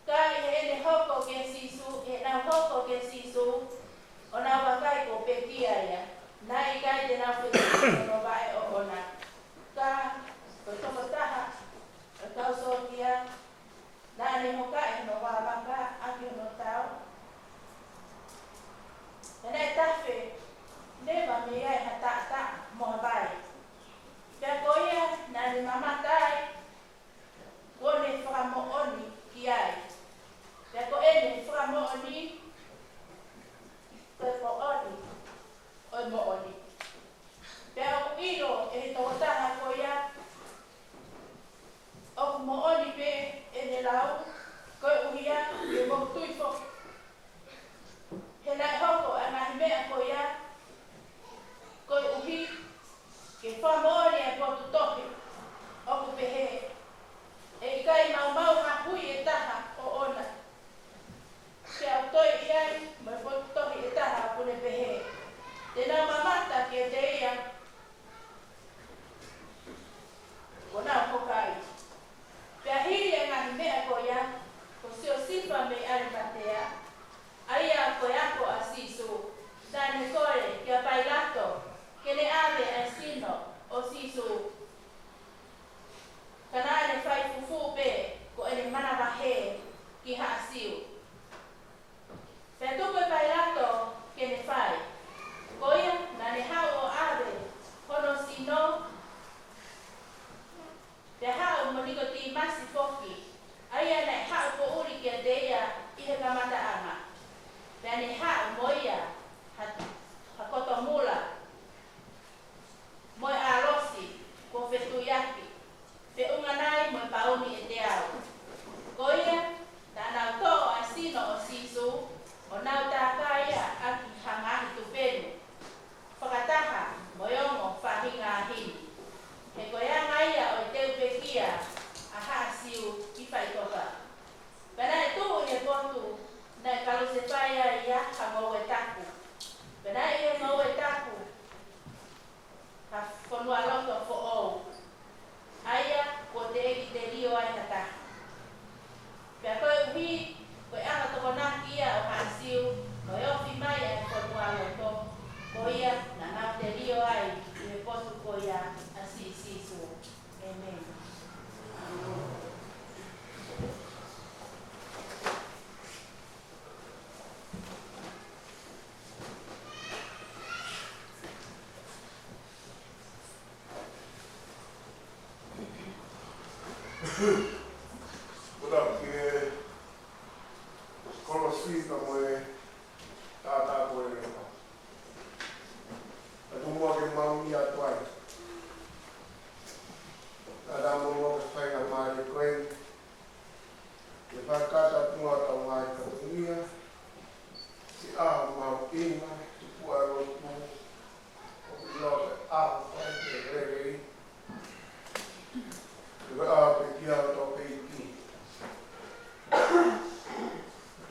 Ka ʻi heʻene hoko kia Sīsū, ʻi heʻenau hoko kia Sīsū, ʻo nau vakai kuo pekia ia, naʻe ʻikai te nau fetuʻu hono vaʻe ʻoʻona. Ka ko e tokotaha ʻo e kau sōtia, naʻa ne hokaʻi hono vāvaka ʻaki hono tao. Pea naʻe tafe leva mei ai ha taʻataʻa mo ha vai. Pea ko ia naʻa ne mamata ai, kuo ne fakamoʻoni ki ai. Pea ko ʻene fakamoʻoni, ko e moʻoni ʻo e moʻoni. Pea ʻoku ʻilo ʻe he tokotaha ko ia ʻoku moʻoni pē ʻene lau, koeʻuhi ke moʻui foki. He naʻe hoko ʻa e ngaahi meʻa ko ia koeʻuhi ke fakamoʻoni ʻa e potu tohi ʻoku pehē, ʻe ʻikai maumau ha hui ʻe taha ʻoʻona. Pea ʻoku toe ʻi ai mo e potu tohi ʻe taha ʻoku ne pehē, te nau mamata kiate ia kuo nau hokaʻi. Pea hili ʻa e ngaahi meʻa ko ia, ko Siosifa mei ʻAlimatea, ʻa ia ko e ako ʻa Sīsū, naʻa ne kole kia Pailato ke ne ʻave ʻa e sino ʻo Sīsū. Ka naʻa ne fai fufū pē ko ʻene manavahē ki Haʻa Siu. Pea tuku ʻe Pailato ke ne fai. Ko ia naʻa ne haʻu ʻo ʻave hono sino, pea haʻu mo Nikotīmasi foki, ʻa ia naʻe haʻu poʻuli kiate ia ʻi he kamataʻanga. Pea ne haʻu mo ia ha, ha koto mula mo e ʻalosi kuo fetuiaki, feʻunga nai mo e pauni ʻe teau. Ko ia, naʻa nau toʻo ʻa e sino ʻo Sīsū, ʻo nau tākai ia ʻaki ha ngaahi tupenu, fakataha mo e ongo faʻahinga ʻahini. He ko e anga ia ʻo e teu pekia ʻa Haʻa Siu ki faʻitoka. Pea naʻe tuʻu ʻi he potu naʻe kalosefai ai ia ha ngoue tapu. Pea naʻe ʻi he ngoue tapu ha fonualoto foʻou, ʻa ia kuo teʻeki telio ai ha taha. Pea koeʻuhi ko e ʻAlo Tokonaki ia ʻo Haʻa Siu, ko e ofi mai ʻa e fonualoto, ko ia naʻa nau telio ai ʻi he potu ko ia ʻa Sī-, Sīsū. ʻĒmeni. Ko e tapu ki he kolosi ka mo e taʻataʻa ko ē. Ka tuku muʻa ke mau ʻi atu ai. Ka tau mo ke fai ʻa e mālie ko ē. Ke fakatapu atu ʻa e ngaahi fatongia, ke ʻaho mahuʻinga, tupu ʻa e lotu, ʻoku ʻiloa ko e ʻaho fai ke lelei. Ke ʻaho pekia ʻo e ʻEiki.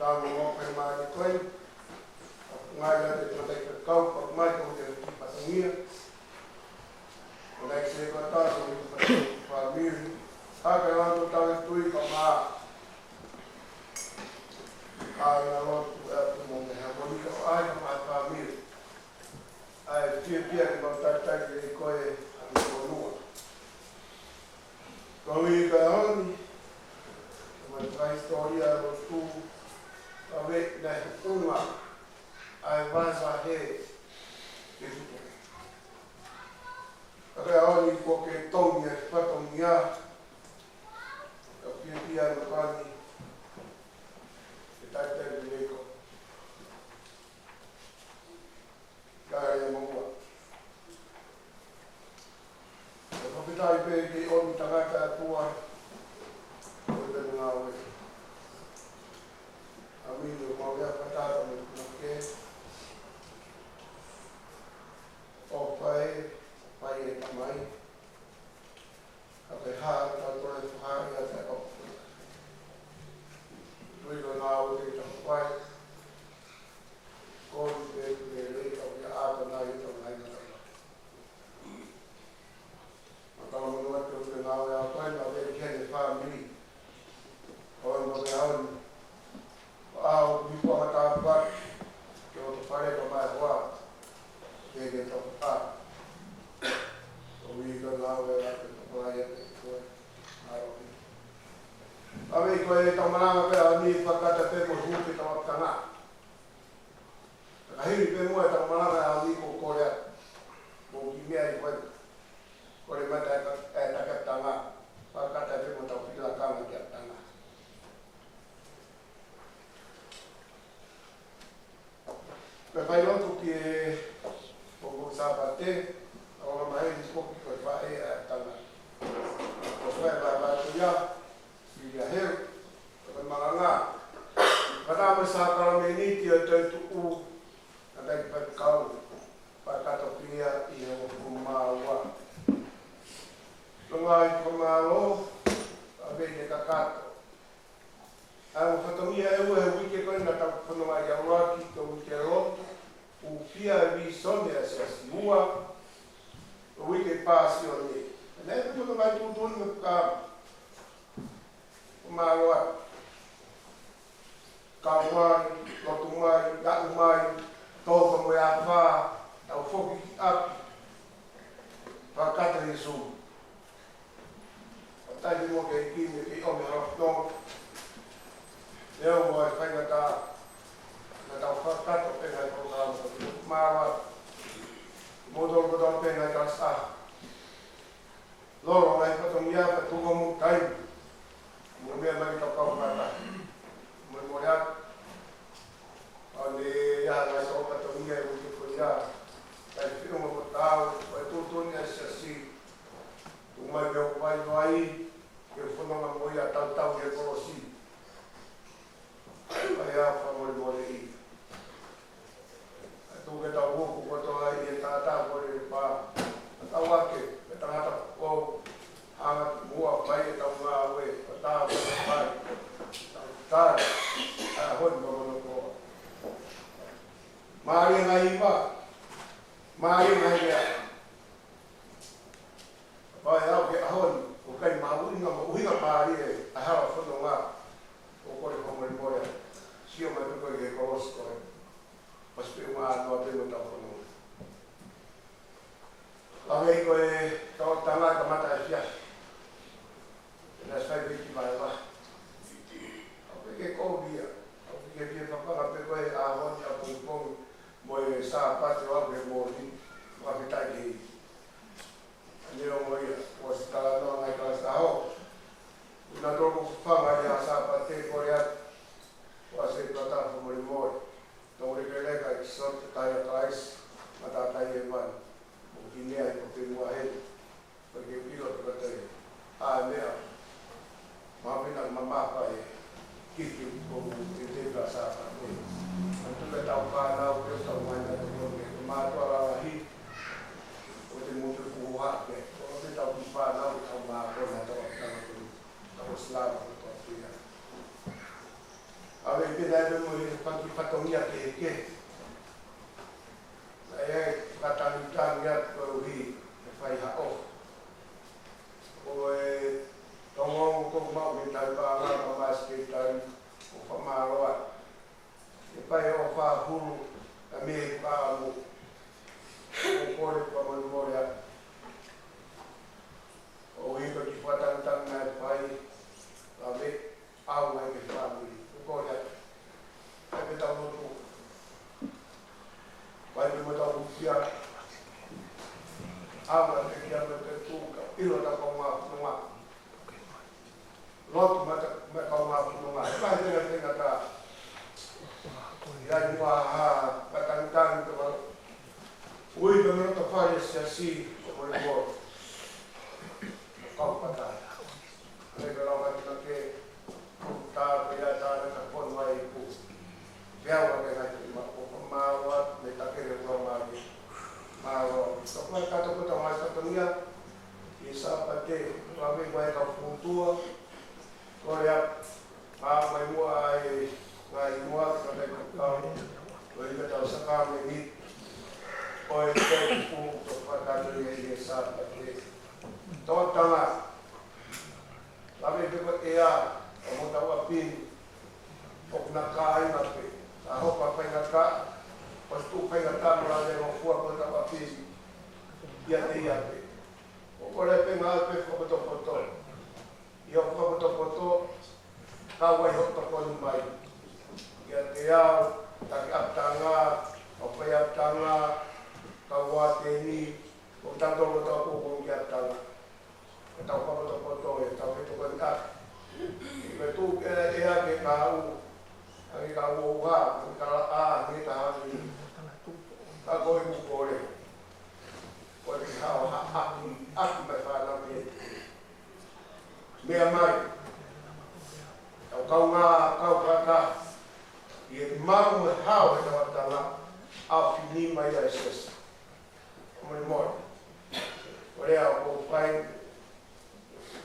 Tau mo ke mālie ko ē, ʻa e ngaahi ʻa e tamatai ka kau, ʻa e mai ko e fatongia. ʻO nai se ka tau ko e fāmili. Haka atu tau e tui ka mā. ʻA e ngaahi lotu ʻe atu mo e hā ko eni ka ʻai ka mā fāmili. ʻA e fiefia ke mau talitali ʻe koe ʻa e fonua. Ko e ʻuhi ka ʻoni, ko e fakahisitōlia lotu, ka me naʻe hū mai ʻa e vahevahe ke tuku. Ka ko e ʻaho ni kuo ke tongi ʻa e fatongia, ka fiefia ʻa e mokani, ke talitali ʻe koe. Ka ʻi ai ʻa e moʻua. Ka fakafetaʻi pē ki he ʻOtua tangata ʻa e ʻOtua, ʻo e pena ngāue. ʻAmeni. ʻOku mau ʻi ai ʻa e fakatapu mo e puke. ʻOfa ē, ʻofa ē Tamai. Ka ko e hā ʻa e tau toe fakahā ʻa e ʻOtua. Tui ko e ngāue ke tau fai. Ko e pē pē lei ka ʻoku ʻi ai ʻa e ʻOtua ʻi he tau ngaahi mata. Mata Ke ke toka. Ko ui ko na we la ke toka ia ke koe. Alo. Ave ko e tau malanga pē ʻaho ni fakataha pē mo e huufi ʻetau ʻapitanga. Ka hili pē muʻa ʻetau malanga ʻaho ni ko e kole atu. Mo e kiʻi meʻa ʻi koe. Kole mai ʻa e, ʻa e ʻapitanga. Fakataha pē mo ʻetau fili lakanga ki he ʻapitanga. Pea fai lotu ki he pongipongi Sāpate, ʻa e ʻaho maheni foki ko e faʻē ʻa e ʻapitanga. Ko e faʻē ʻa e ʻapitanga, fili ʻa helu, ko e malanga. Pea mo e sākalamēniti ʻo e toetuʻu, ʻa e faifekau, fakakātoa pē ia ʻi he uofulu mā ua. Ko e ngaahi fakamālō, ʻa e meʻa ne kakato. ʻA e fatongia ʻe ua he uike ko eni naʻa tau fononga ai ʻaluʻaki ko e uike lotu, hūfia e vīsone ʻa e Siasi. Ua, ko e uike Pāsione. Naʻe ʻi ai pē mo e ngaahi tuʻutuʻuni mo e fakamaau. Kau mai, lotu mai, aʻu mai, tō pē mo e afā, tau foki ki ʻapi. Fakakātoa ʻi Zoom. Fakafetaʻi mo e kei kine kei ʻomi hala fononga. Leo mo e faingataʻa. Naʻa tau fakakātoa pē ngaahi polokalama ko e mālō. Mo tau ko tau pē ngaahi kalasi ʻaho. Lolo ngaahi fatongia pea tuku mo taimi. Mo e meʻa mai ki he kau kāinga. Mo e mole atu. ʻA ē ʻa e ngaahi fatongia ʻi he uike ko ia. Kae fiu mo taau, ko e tuʻutuʻuni ʻa e Siasi. Tuku mai ke u vaivai, ke u fononga mo ia tautau ki he kolosi. Pea ʻi ai ha fakamolemoleʻi. ʻA e tuku ke tau hoko kotoa ʻi he taʻataʻa ko e pā. Tau ake, ke tangata ko, hanga ki muʻa fai ʻetau ngāue, ko tau fai. Tau tai, ʻa e honi mamono ko. Mālie ngaahi iva, mālie ngaahi lea. Pea ʻi he ʻaho ni, ʻoku ʻikai mahuʻinga mo ʻuhinga mālie ʻa e hala fononga, ʻoku ou kole fakamolemole. Sio mai pē koe ki he kolosi ko ē. Pasi pē ʻuhinga noa pē mo ʻetau fononga. Lave ko e tau tanga kamata e fiafi. Naʻe sai pē ki vai vai. ʻOku ʻikai ke kovi ia. ʻOku ʻikai ke fie fafanga pē ko e ʻaho ni ʻapongipongi mo e Sāpate ʻo aʻu ki he mōniti. Fakafetaʻi ki he ʻEiki. Neongo ia, ʻosi talanoa ngaahi kalasi ʻaho. Naʻa tau fafanga ia Sāpate ko ia. ʻOsi e pata fakamolemole. Tau lekeleka ʻi he sote taia Kalaisi, matatai e vani. Mo ki mea i ko pē mua heni. Ko ke pilo te kote. ʻA e meʻa. Māmina mamafa e kiki ko e te ka Sāpate. Manatu ke tau fānau ke tau mai na te kote. Mātuʻa lalahi. Ko te motu kuha ke. Ko te tau ki fānau tau mākona tau tau tau silama ko tau pia. ʻA e pē naʻe pē mo e faki fatongia kehekehe. Naʻe ʻi ai e fakatangitangi atu koeʻuhi he fai ha ʻofa. Ko e tau ongo ko mau he tai pānga ka masi ke tai ʻo fakamālō atu. He fai ʻofa hulu ka mei he pāmu. ʻOku ou kole fakamolemole atu. ʻOku ʻi ai ko e kiʻi fakatangitangi naʻe fai. Ka mei ʻAu mai ke fāmili, ko koe ia. Ai pē tau lotu. Vai pē mo tau hūfia. ʻAu mai ke kia me ke tuka. ʻIlo ta kau ngā fononga. Lotu mai ta, mai kau ngā fononga. He vai pē ngā fenga ta. Ia i mua ha, ka tangitangi ta mau. Ui pē mo ta fale Siasi, ko mo i ko. Kau pata. Lei pē lau ka tina ke. Tā pē ia tā na ka pono ai ku. Pea ua ke ngai te ma ko ko māua me ta ke le ua māua. Māua. Tō kua ka tō kua tau mai fatongia. ʻI Sāpate, ua me ua e ka futua. Ko rea, mā mai mua ai ngai mua ka kai ka kau. Ko i ka tau saka me ni. Ko e te ku tō kua ka tō ia ʻi Sāpate. Tō tanga. Lave pē ko e ʻea, ʻo mo tau ʻapi ni, ʻoku na kāinga pē, ka hopa faingataʻa, ʻOsi tuʻu faingataʻa mo e lelengofua ko e tapa pisi ʻiate ia pē. ʻOku ou kole pē ngāue fakapotopoto. ʻI hoʻo fakapotopoto, kau ai hoʻo tokoni mai. ʻIate au, taki ʻapitanga, ʻo fai ʻapitanga, kau ʻa teni, ʻo tautolu ʻo tau koukou ki ʻapitanga. Ke tau fakapotopoto, ʻe tau fetokoniʻaki. Ke tuʻu ke ʻe hake kau, hake kau ʻo ua, hake kala a, hake taha ni. Ka ko e ʻoku ou kole. Ko e ke hao ha, ʻaki, ʻaki mai fānau ke. Meʻa mai. Tau kaungā, kau kaka. ʻI he mau mo e hao he tau ʻapitanga, ʻa fini mai ʻa e sesi. Molemole. Ko e lea ʻoku ou fai,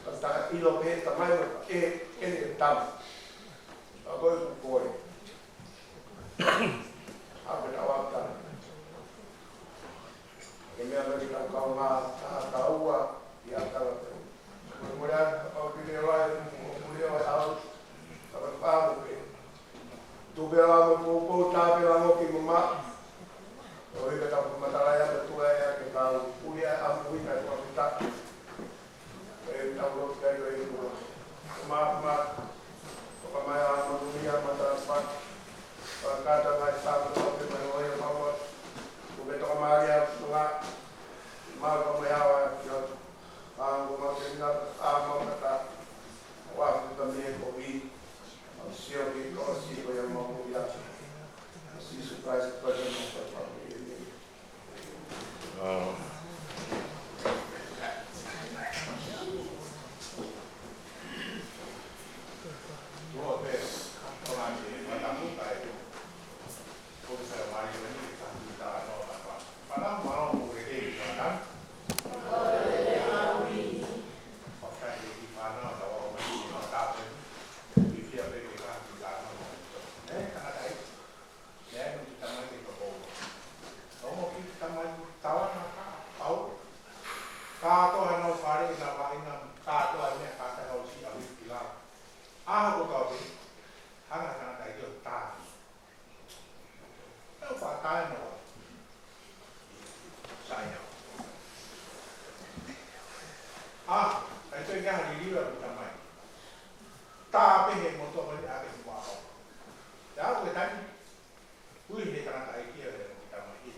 ka ta ʻilo pē tamai mo e, ʻe, ʻe tama. Ka ko e ʻoku ou kole. ʻA pē tau ʻapitanga. Ke meʻa mai ke tau kaungā, taha taua, ʻi ʻapitanga pē. Molemole atu, kapau ʻoku ke lea, ʻoku ke lea ʻe au, kapau ʻoku ke Tupe la mo poupou tape la mo ki mama. ʻOi ka tau matala ia mo tuʻa ia ke kau. Ui ia ʻamu ina tua kita. ʻE tau lo kai lo e tua. Ma, ma. Toka mai a mo nui a matala pa. Pakata mai sa ko ke mai ʻo ia paua. Tupe toka mai ia tua. Ma ko mai awa ia. Pango ma ke na a ma kata. Wa ka me ko i. Sio ki he kolosi ko ia mau ia. Sīsū Kalaisi ko ia mau ia. Kātoa nau fale, nau vaʻinga, kātoa meʻa, kātoa nau si a wiki la. ʻAho ko ē, hanga tangata ʻi o tā. ʻE faʻa tae noa. Sai au. ʻA, ʻai toi ngā liliu ʻa e tamai. Tā pē he moto mai ʻa ke mua au. Te au ke tani. Ui he tangata ʻi kia he tamai ʻi.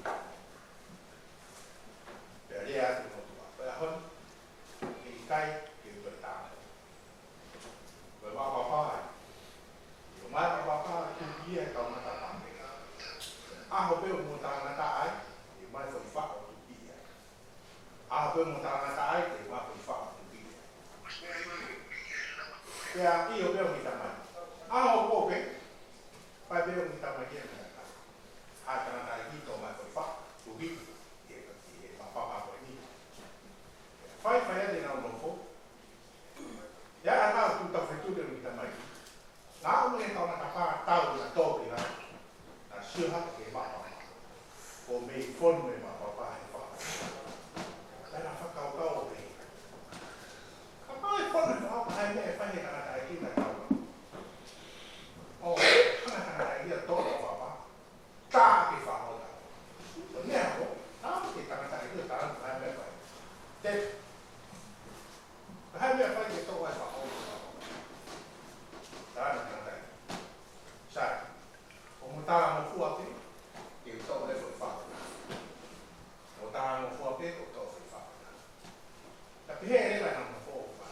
Pea lea atu mo tua. Pea hon. ʻIkai ke toe tā. Ko e vapapa ai. ʻI o mai vapapa ai, tuki ia e tau matapā. ʻAho pē ʻoku mo tangata ai, ʻi o mai foʻi faʻo tuki ia. ʻAho pē ʻoku mo tangata ai, ʻi o mai foʻi faʻo tuki ia. Pea ʻi o pē ʻo kita mai. ʻAho ko pē, pai pē ʻo kita mai ia mea ka. ʻA tangata ai ki tō mai foʻi faʻo tuki ia, ʻi he vapapa ko eni. Fai, fai ate nau nofo. Ia ʻa ka tu tau fetu te ui tamai. Nā ʻo me tau na tapa tau na tō ki la. Na sio hake ke vapapa. Ko mei fonu e vapapa he vapapa. Ka na fakakaukau o mei. Kapau ʻe fonu e vapapa he meʻa ʻe fai he tangata ʻi na tau. ʻO, tangata ʻi a tō vapapa. Tā ke faʻo tā. Ko e meʻa ko, tā ke tangata ʻi o tā na meʻa fai. Te, hai meʻa fai ke tō ai faʻo. Tā na tangata ʻi. Sai. ʻO mo tā mo fua pē, ke tō ai foʻi faʻo. ʻO tā mo fua pē, ko tō foʻi faʻo. Ka pehē e lea na mo fua.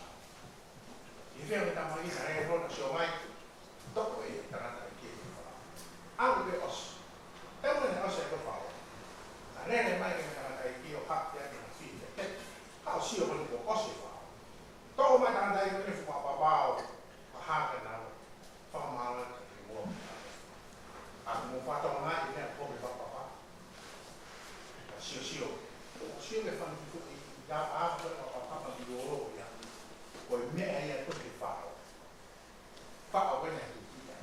ʻI he fea me tamai sa e rona sio mai, toko e tangata ʻi ke fua. Au ke ʻosi. Te mo ne ʻosi e ko fua. Na lele mai ke tangata ʻi ke o hake ake na fite. Ka o sio ko ni ko ʻosi fua. Toko mai tangata ʻi ke fua papao. Ka hake na o. Fakamālō atu ki muʻa. ʻA mo fatonga i mea ko ke papapa. Sio, sio. Sio ke fanga ki fuki. Ia a ko e papapa ma ki olo ia. Ko e meʻa ia ko ke faʻo. Faʻo ko e na tuki ia.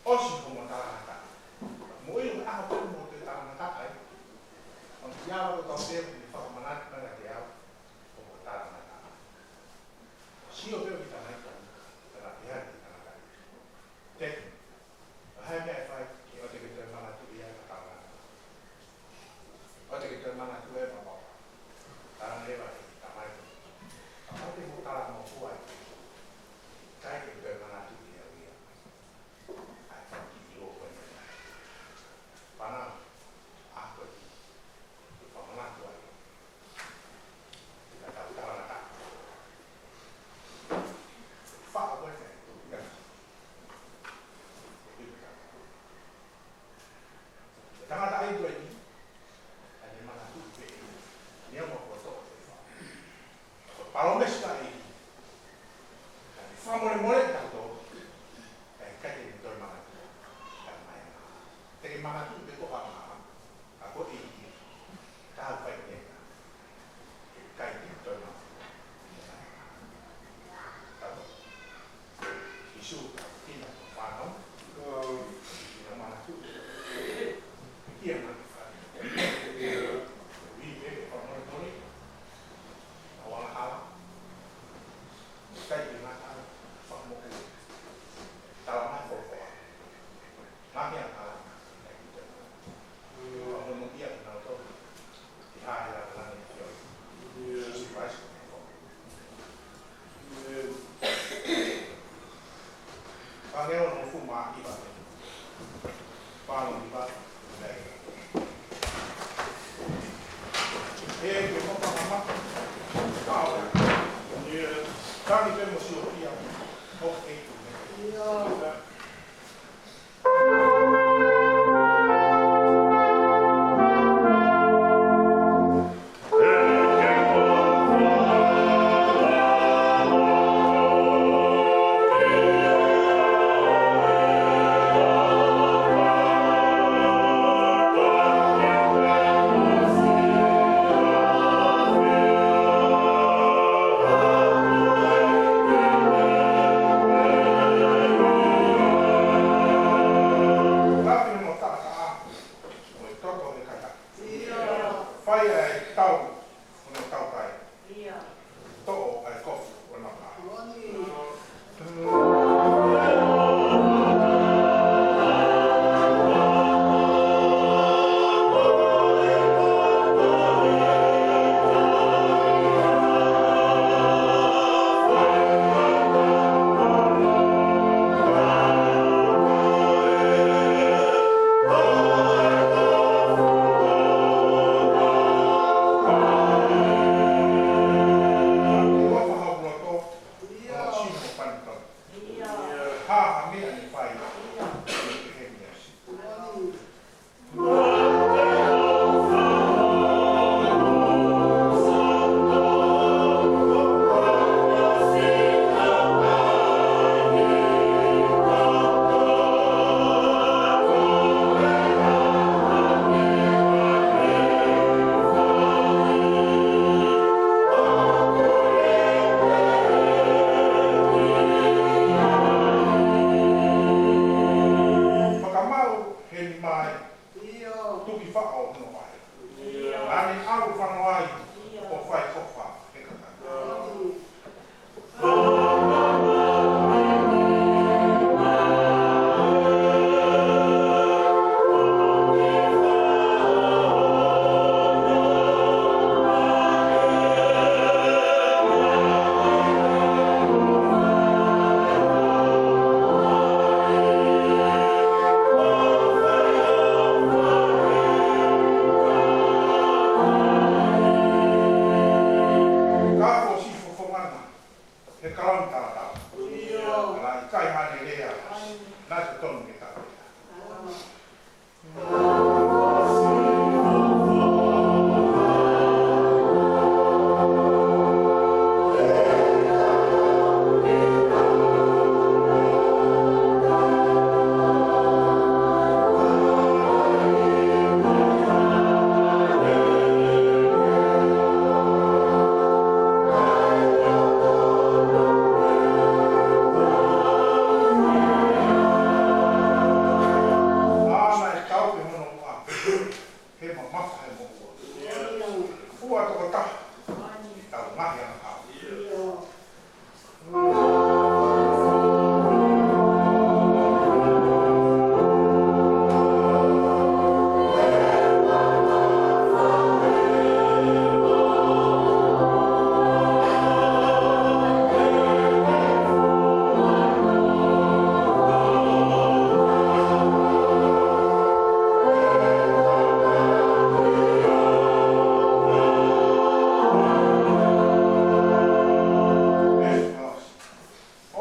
ʻOsi ko mo tangata. Mo i ʻaho ko mo te tangata ai. Mo ia Tangata ai tuai ni, ʻa ne manatu pē, ni ama koto. Palōmesi ʻa e ʻEiki. Ka ne fakamolemole tautolu, ka ʻikai te ne toe manatu. Ka mai. Te ke manatu pē ko ha maha. Ka ko e ʻEiki. Ka fai pē. ʻIkai te ne toe manatu. Ka ko Sīsū, ka kina ko fānau. Kina manatu. Kia manatu. Ui pē, fakamolemole. Au angahala. Kai te ngata, fakamoku. Tala mai ko koa. Ngaahi angahala. Fakamolemole ia kinautolu. Ki he hala langi ki ʻo. Sīsū Kalaisi ko e Fakamolemole. Fāngeau no fuma iva. Fāngeau iva. ʻE ke moka mama. Tau. Tangi pē mo sio kia. ʻOku ʻikai ke Fai ʻa e tau, ʻo ne tau kai. Toʻo ʻa e kofu, ʻo na pā. Fakamaʻu he nima ē. Tuki faʻo hono vahe. ʻA ne ʻalu fano ai ʻo fai kofa he kakano. Ka ko si fofongana, he kalauni talatala. ʻIo. Ka ʻikai haʻane lea, naʻe totonu ke tau lea. Ana e tau ke mono ua. He mamafa he moʻua. Ua tokotaha. Tau ngaahi angahala.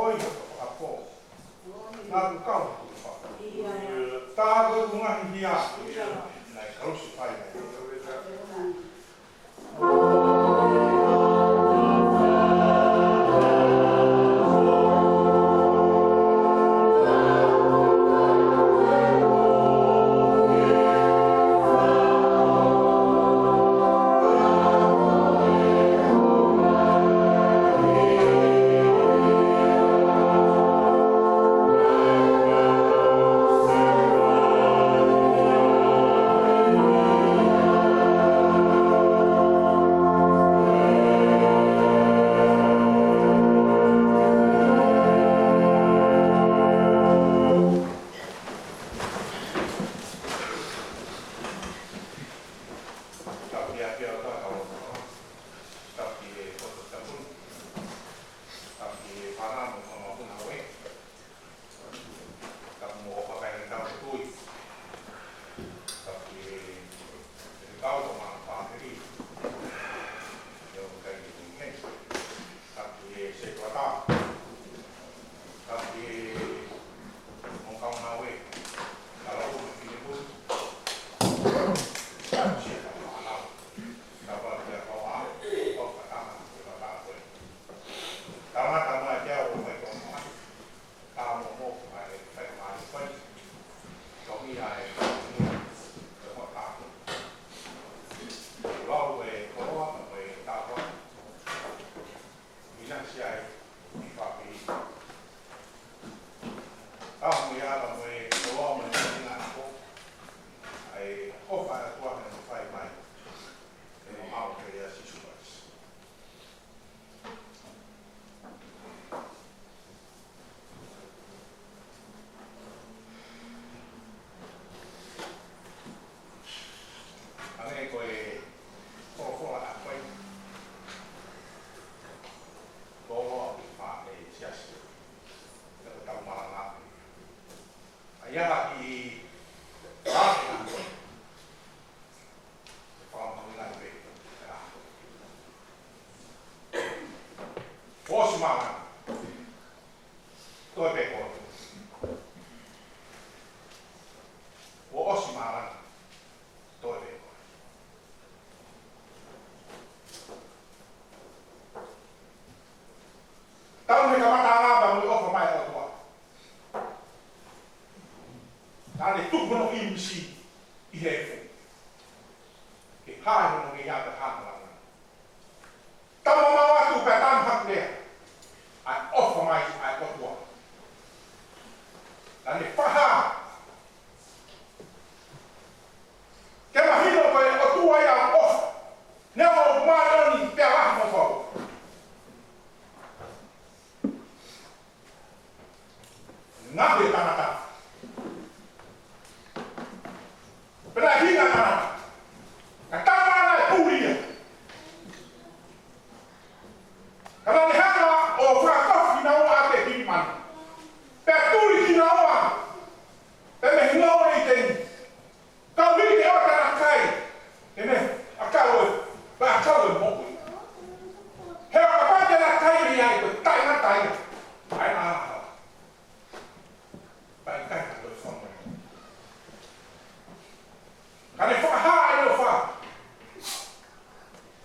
Oi, hoto fakapō. Ngā kukau hoto fakapō. Tā ko e ngaahi hia. Alusi fai mai. Tapu mo e kakai ʻetau tui. Tapu ki he kau ko ma fāmili. ʻIo, kakai ʻi heni. Tapu ki he setuata. Tapu ki he mo kau ngāue. Kalapu mo Finepu. Tapu ki he kau fānau. Tapu ki he kau ʻaho. Kau fānau. Kau fānau. Tangata mai kia o mai ko mai. Ka mo mo ai fai mai fai. Ko mi ai ko mi. Ko mo ka. Lau e koloa mo e tapa. Ina si ai i fapili. Ka mo ia ka mo e koloa mo e ina ako. Ai ko fai tua he fai mai. E mo mau ke ia Sīsū Kalaisi. Hangē ko e folofola ʻa e fai. Ko e fai e siasi. Ko e tau malanga. ʻA ia ki ʻa e fai. ʻOsi malanga. Toe pē koe. ʻOsi malanga. Toe pē koe. Tau ne kamata anga pa mo e ʻofa mai ʻa e ʻOtua. Naʻa ne tuku hono ʻīmisi ʻi he efu. Ke hā hono ngeia pea hā hono langa. Tau mau atu pea tau haku lea. ʻA e ʻofa mai ʻa e ʻOtua. Naʻa ne fakahā. Ke mahino ko e ʻOtua ia ʻoku ʻofa. Neongo ʻoku māʻoniʻoni pea lahi mo fau. Ngaahi tangata. Pea hinga tangata. Ka tama ana e puli ia. Ka naʻa ne hanga ʻo fakakofi kinaua ʻaki e kilimani. Pea tuli kinaua. Pea mei he hingoa ʻo ʻĪteni. Kau hiki ʻo tana kai. Ene, ʻakau e, pea ʻakau e moʻui. He ʻoka pā tena kai ni ai, ko e taʻengata ia. ʻAi na aha. Pea ʻikai ha toe famo. Ka ne fakahā ʻa e ʻofa.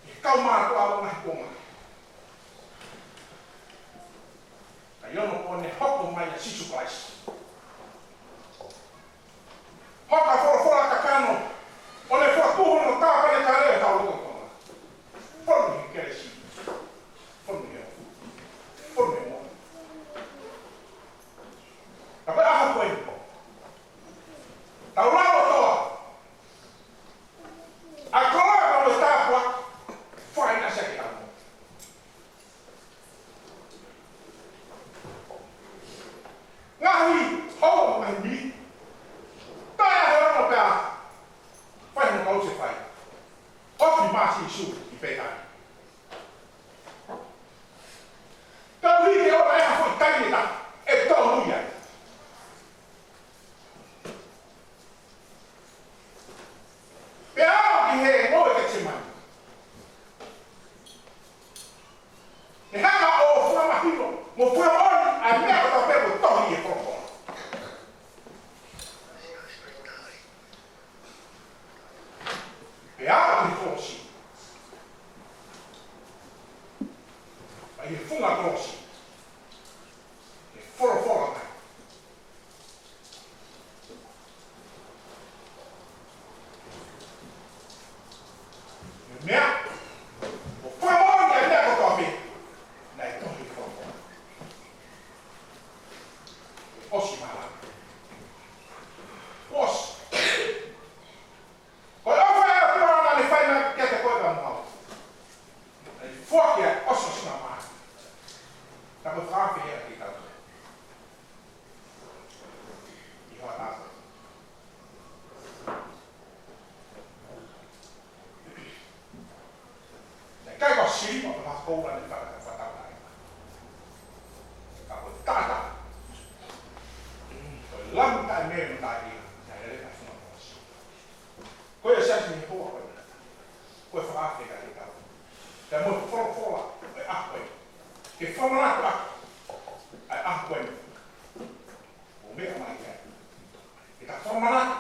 ʻI he kau mātuʻa ʻo e ngaahi kuonga. Ka ʻi hono ko ʻene hoko mai ʻa Sīsū Kalaisi. Hoko ko e folofola kakano, ʻo ne fokotuʻu hono tāpanekale ʻo e kau loto Tonga. Fonu he kelesi. Fonu he, fonu he moʻoni. Ka ko e ʻaho ko eni. Tau lau ʻo toa. ʻA e koloa ka mo e tāpuaki. Fai na seke amo. Ngaahi hou ngaahi mili. Tae a he ono pea. Fai mo kau se fai. Ofi masi su i pētani. Tau hiki ʻo e hafo i taimi ʻe taha. ʻE tau ui ai. Koula ne faka-, fakataulaʻeiki. Ka ko e tata. Ko e lamu taʻemele mo taʻeʻila, naʻe lele ka funga kosi. Ko ia Siasi ni hoa ko ia. Ko e fakaafe ka ke tau. Ka mo e folofola, ko e ʻaho ko ē. Ke fakamanatu ʻa e ʻaho ko ē. ʻO meʻa mai ai. Ke ta fakamanatu.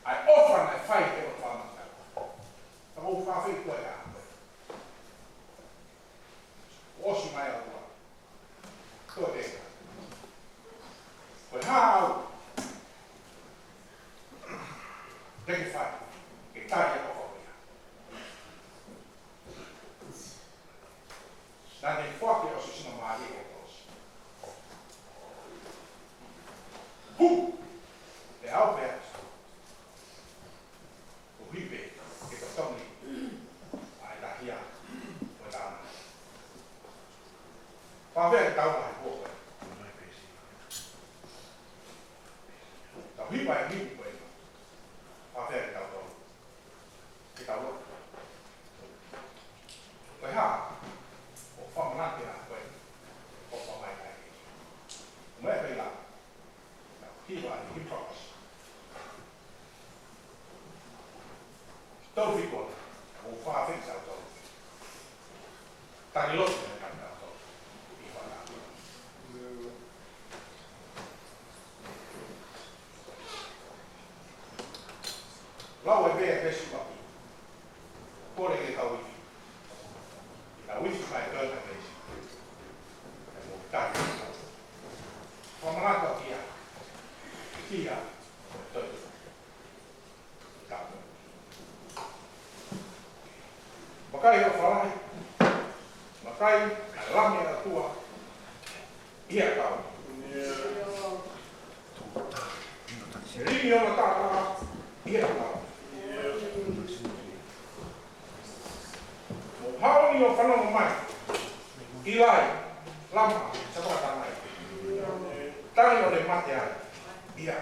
ʻA e ʻofa naʻe fai ke o fakamanatu. Ka ʻoku ou fakaafeʻi koe ʻa koe. ʻOsi mai ʻa koe. Ko e, ko e hā au te ke fai, ke tali ʻa koe ia. Naʻa ne foaki ʻa e sino mālie ʻe tolu. Hu! Te au pea. Ko hipe, ke totonu ʻa e tahia, ko e tama. Pāpea ke tau mai ko e. Tau hipa e hipi ko e. Pāpea ke tau tau. Ke tau. Ko e hā, ʻo fakamanatu ʻa koe, ʻo fakamai ai. Mo e pela. Hiva, hiva. Tau fiko, ʻo fakaafeʻi kitautolu. Tali lotu mai kitautolu. Hiva. Lau e pea pesi papi. Kole ke kau ifi. Kau ifi mai kau na pesi. Mo tali. Fakamaka kia. Kia. Makai ʻo falahi. Makai, ʻa e lami ʻa e ʻOtua. ʻIa kau. Selingi ʻo mataka. ʻIa kau. Mo haoni ʻo fanongo mai. ʻIlai, lama, sapata mai. Tangi ʻo ne mate ai. ʻIa.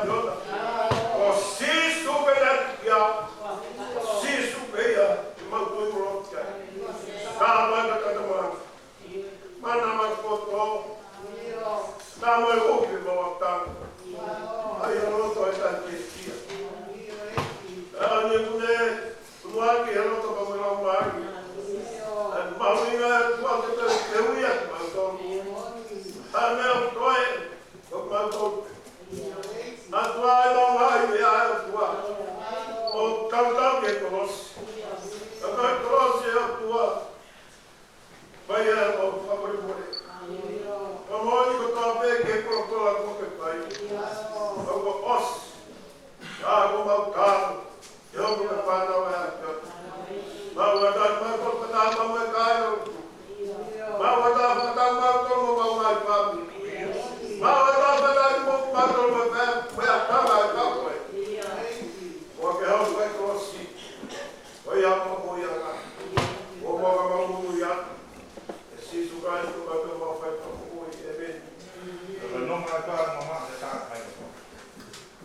Ko Sīsū pē naʻe ʻikai ke ʻi ai. Sīsū pē ia, ʻi mau tui mo lotu ki ai. Ka mai ka kata mai. Mana mai poto. Ka mai ope mau ata. ʻAi ʻa loto ʻa e tangikētia. ʻA ne kune, kune ake ʻa loto ka mai lau mai. ʻA e mahuʻinga ʻa e ʻOtua ke tau ke ui ʻa kimautolu. ʻA e meʻa ʻoku toe, ko kimautolu. ʻOtua ʻe maʻu ai meʻa ʻa e ʻOtua. ʻO tautau ki he kolosi. ʻA e kolosi ʻa e ʻOtua. Mai ʻa e mau fakamolemole. Ka moʻoni kotoa pē ke kolokola ko ke pai. Mau ko ʻosi. ʻA ko mau ka. Ke hoko ko e fānau ʻa e ʻOtua. Mau ʻatā mau ko e fānau mau e kakai. Mau ʻatā fānau mau ko mau mai fāmili. Mau ʻatā fānau mau mau ko mau pē, pē ʻatā mau ka koe. ʻO ke hau koe kolosi. ʻO ia ko mo ia ka. ʻO mo ka mau mo ia. ʻE Sīsū Kalaisi ko ka mau fai ka mo ia. ʻĒmeni. Ka ka nonga ka mama e tā mai.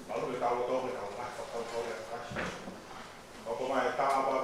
Malu e tau tau e tau mai, tau tau e tau. ʻOku mai tā pa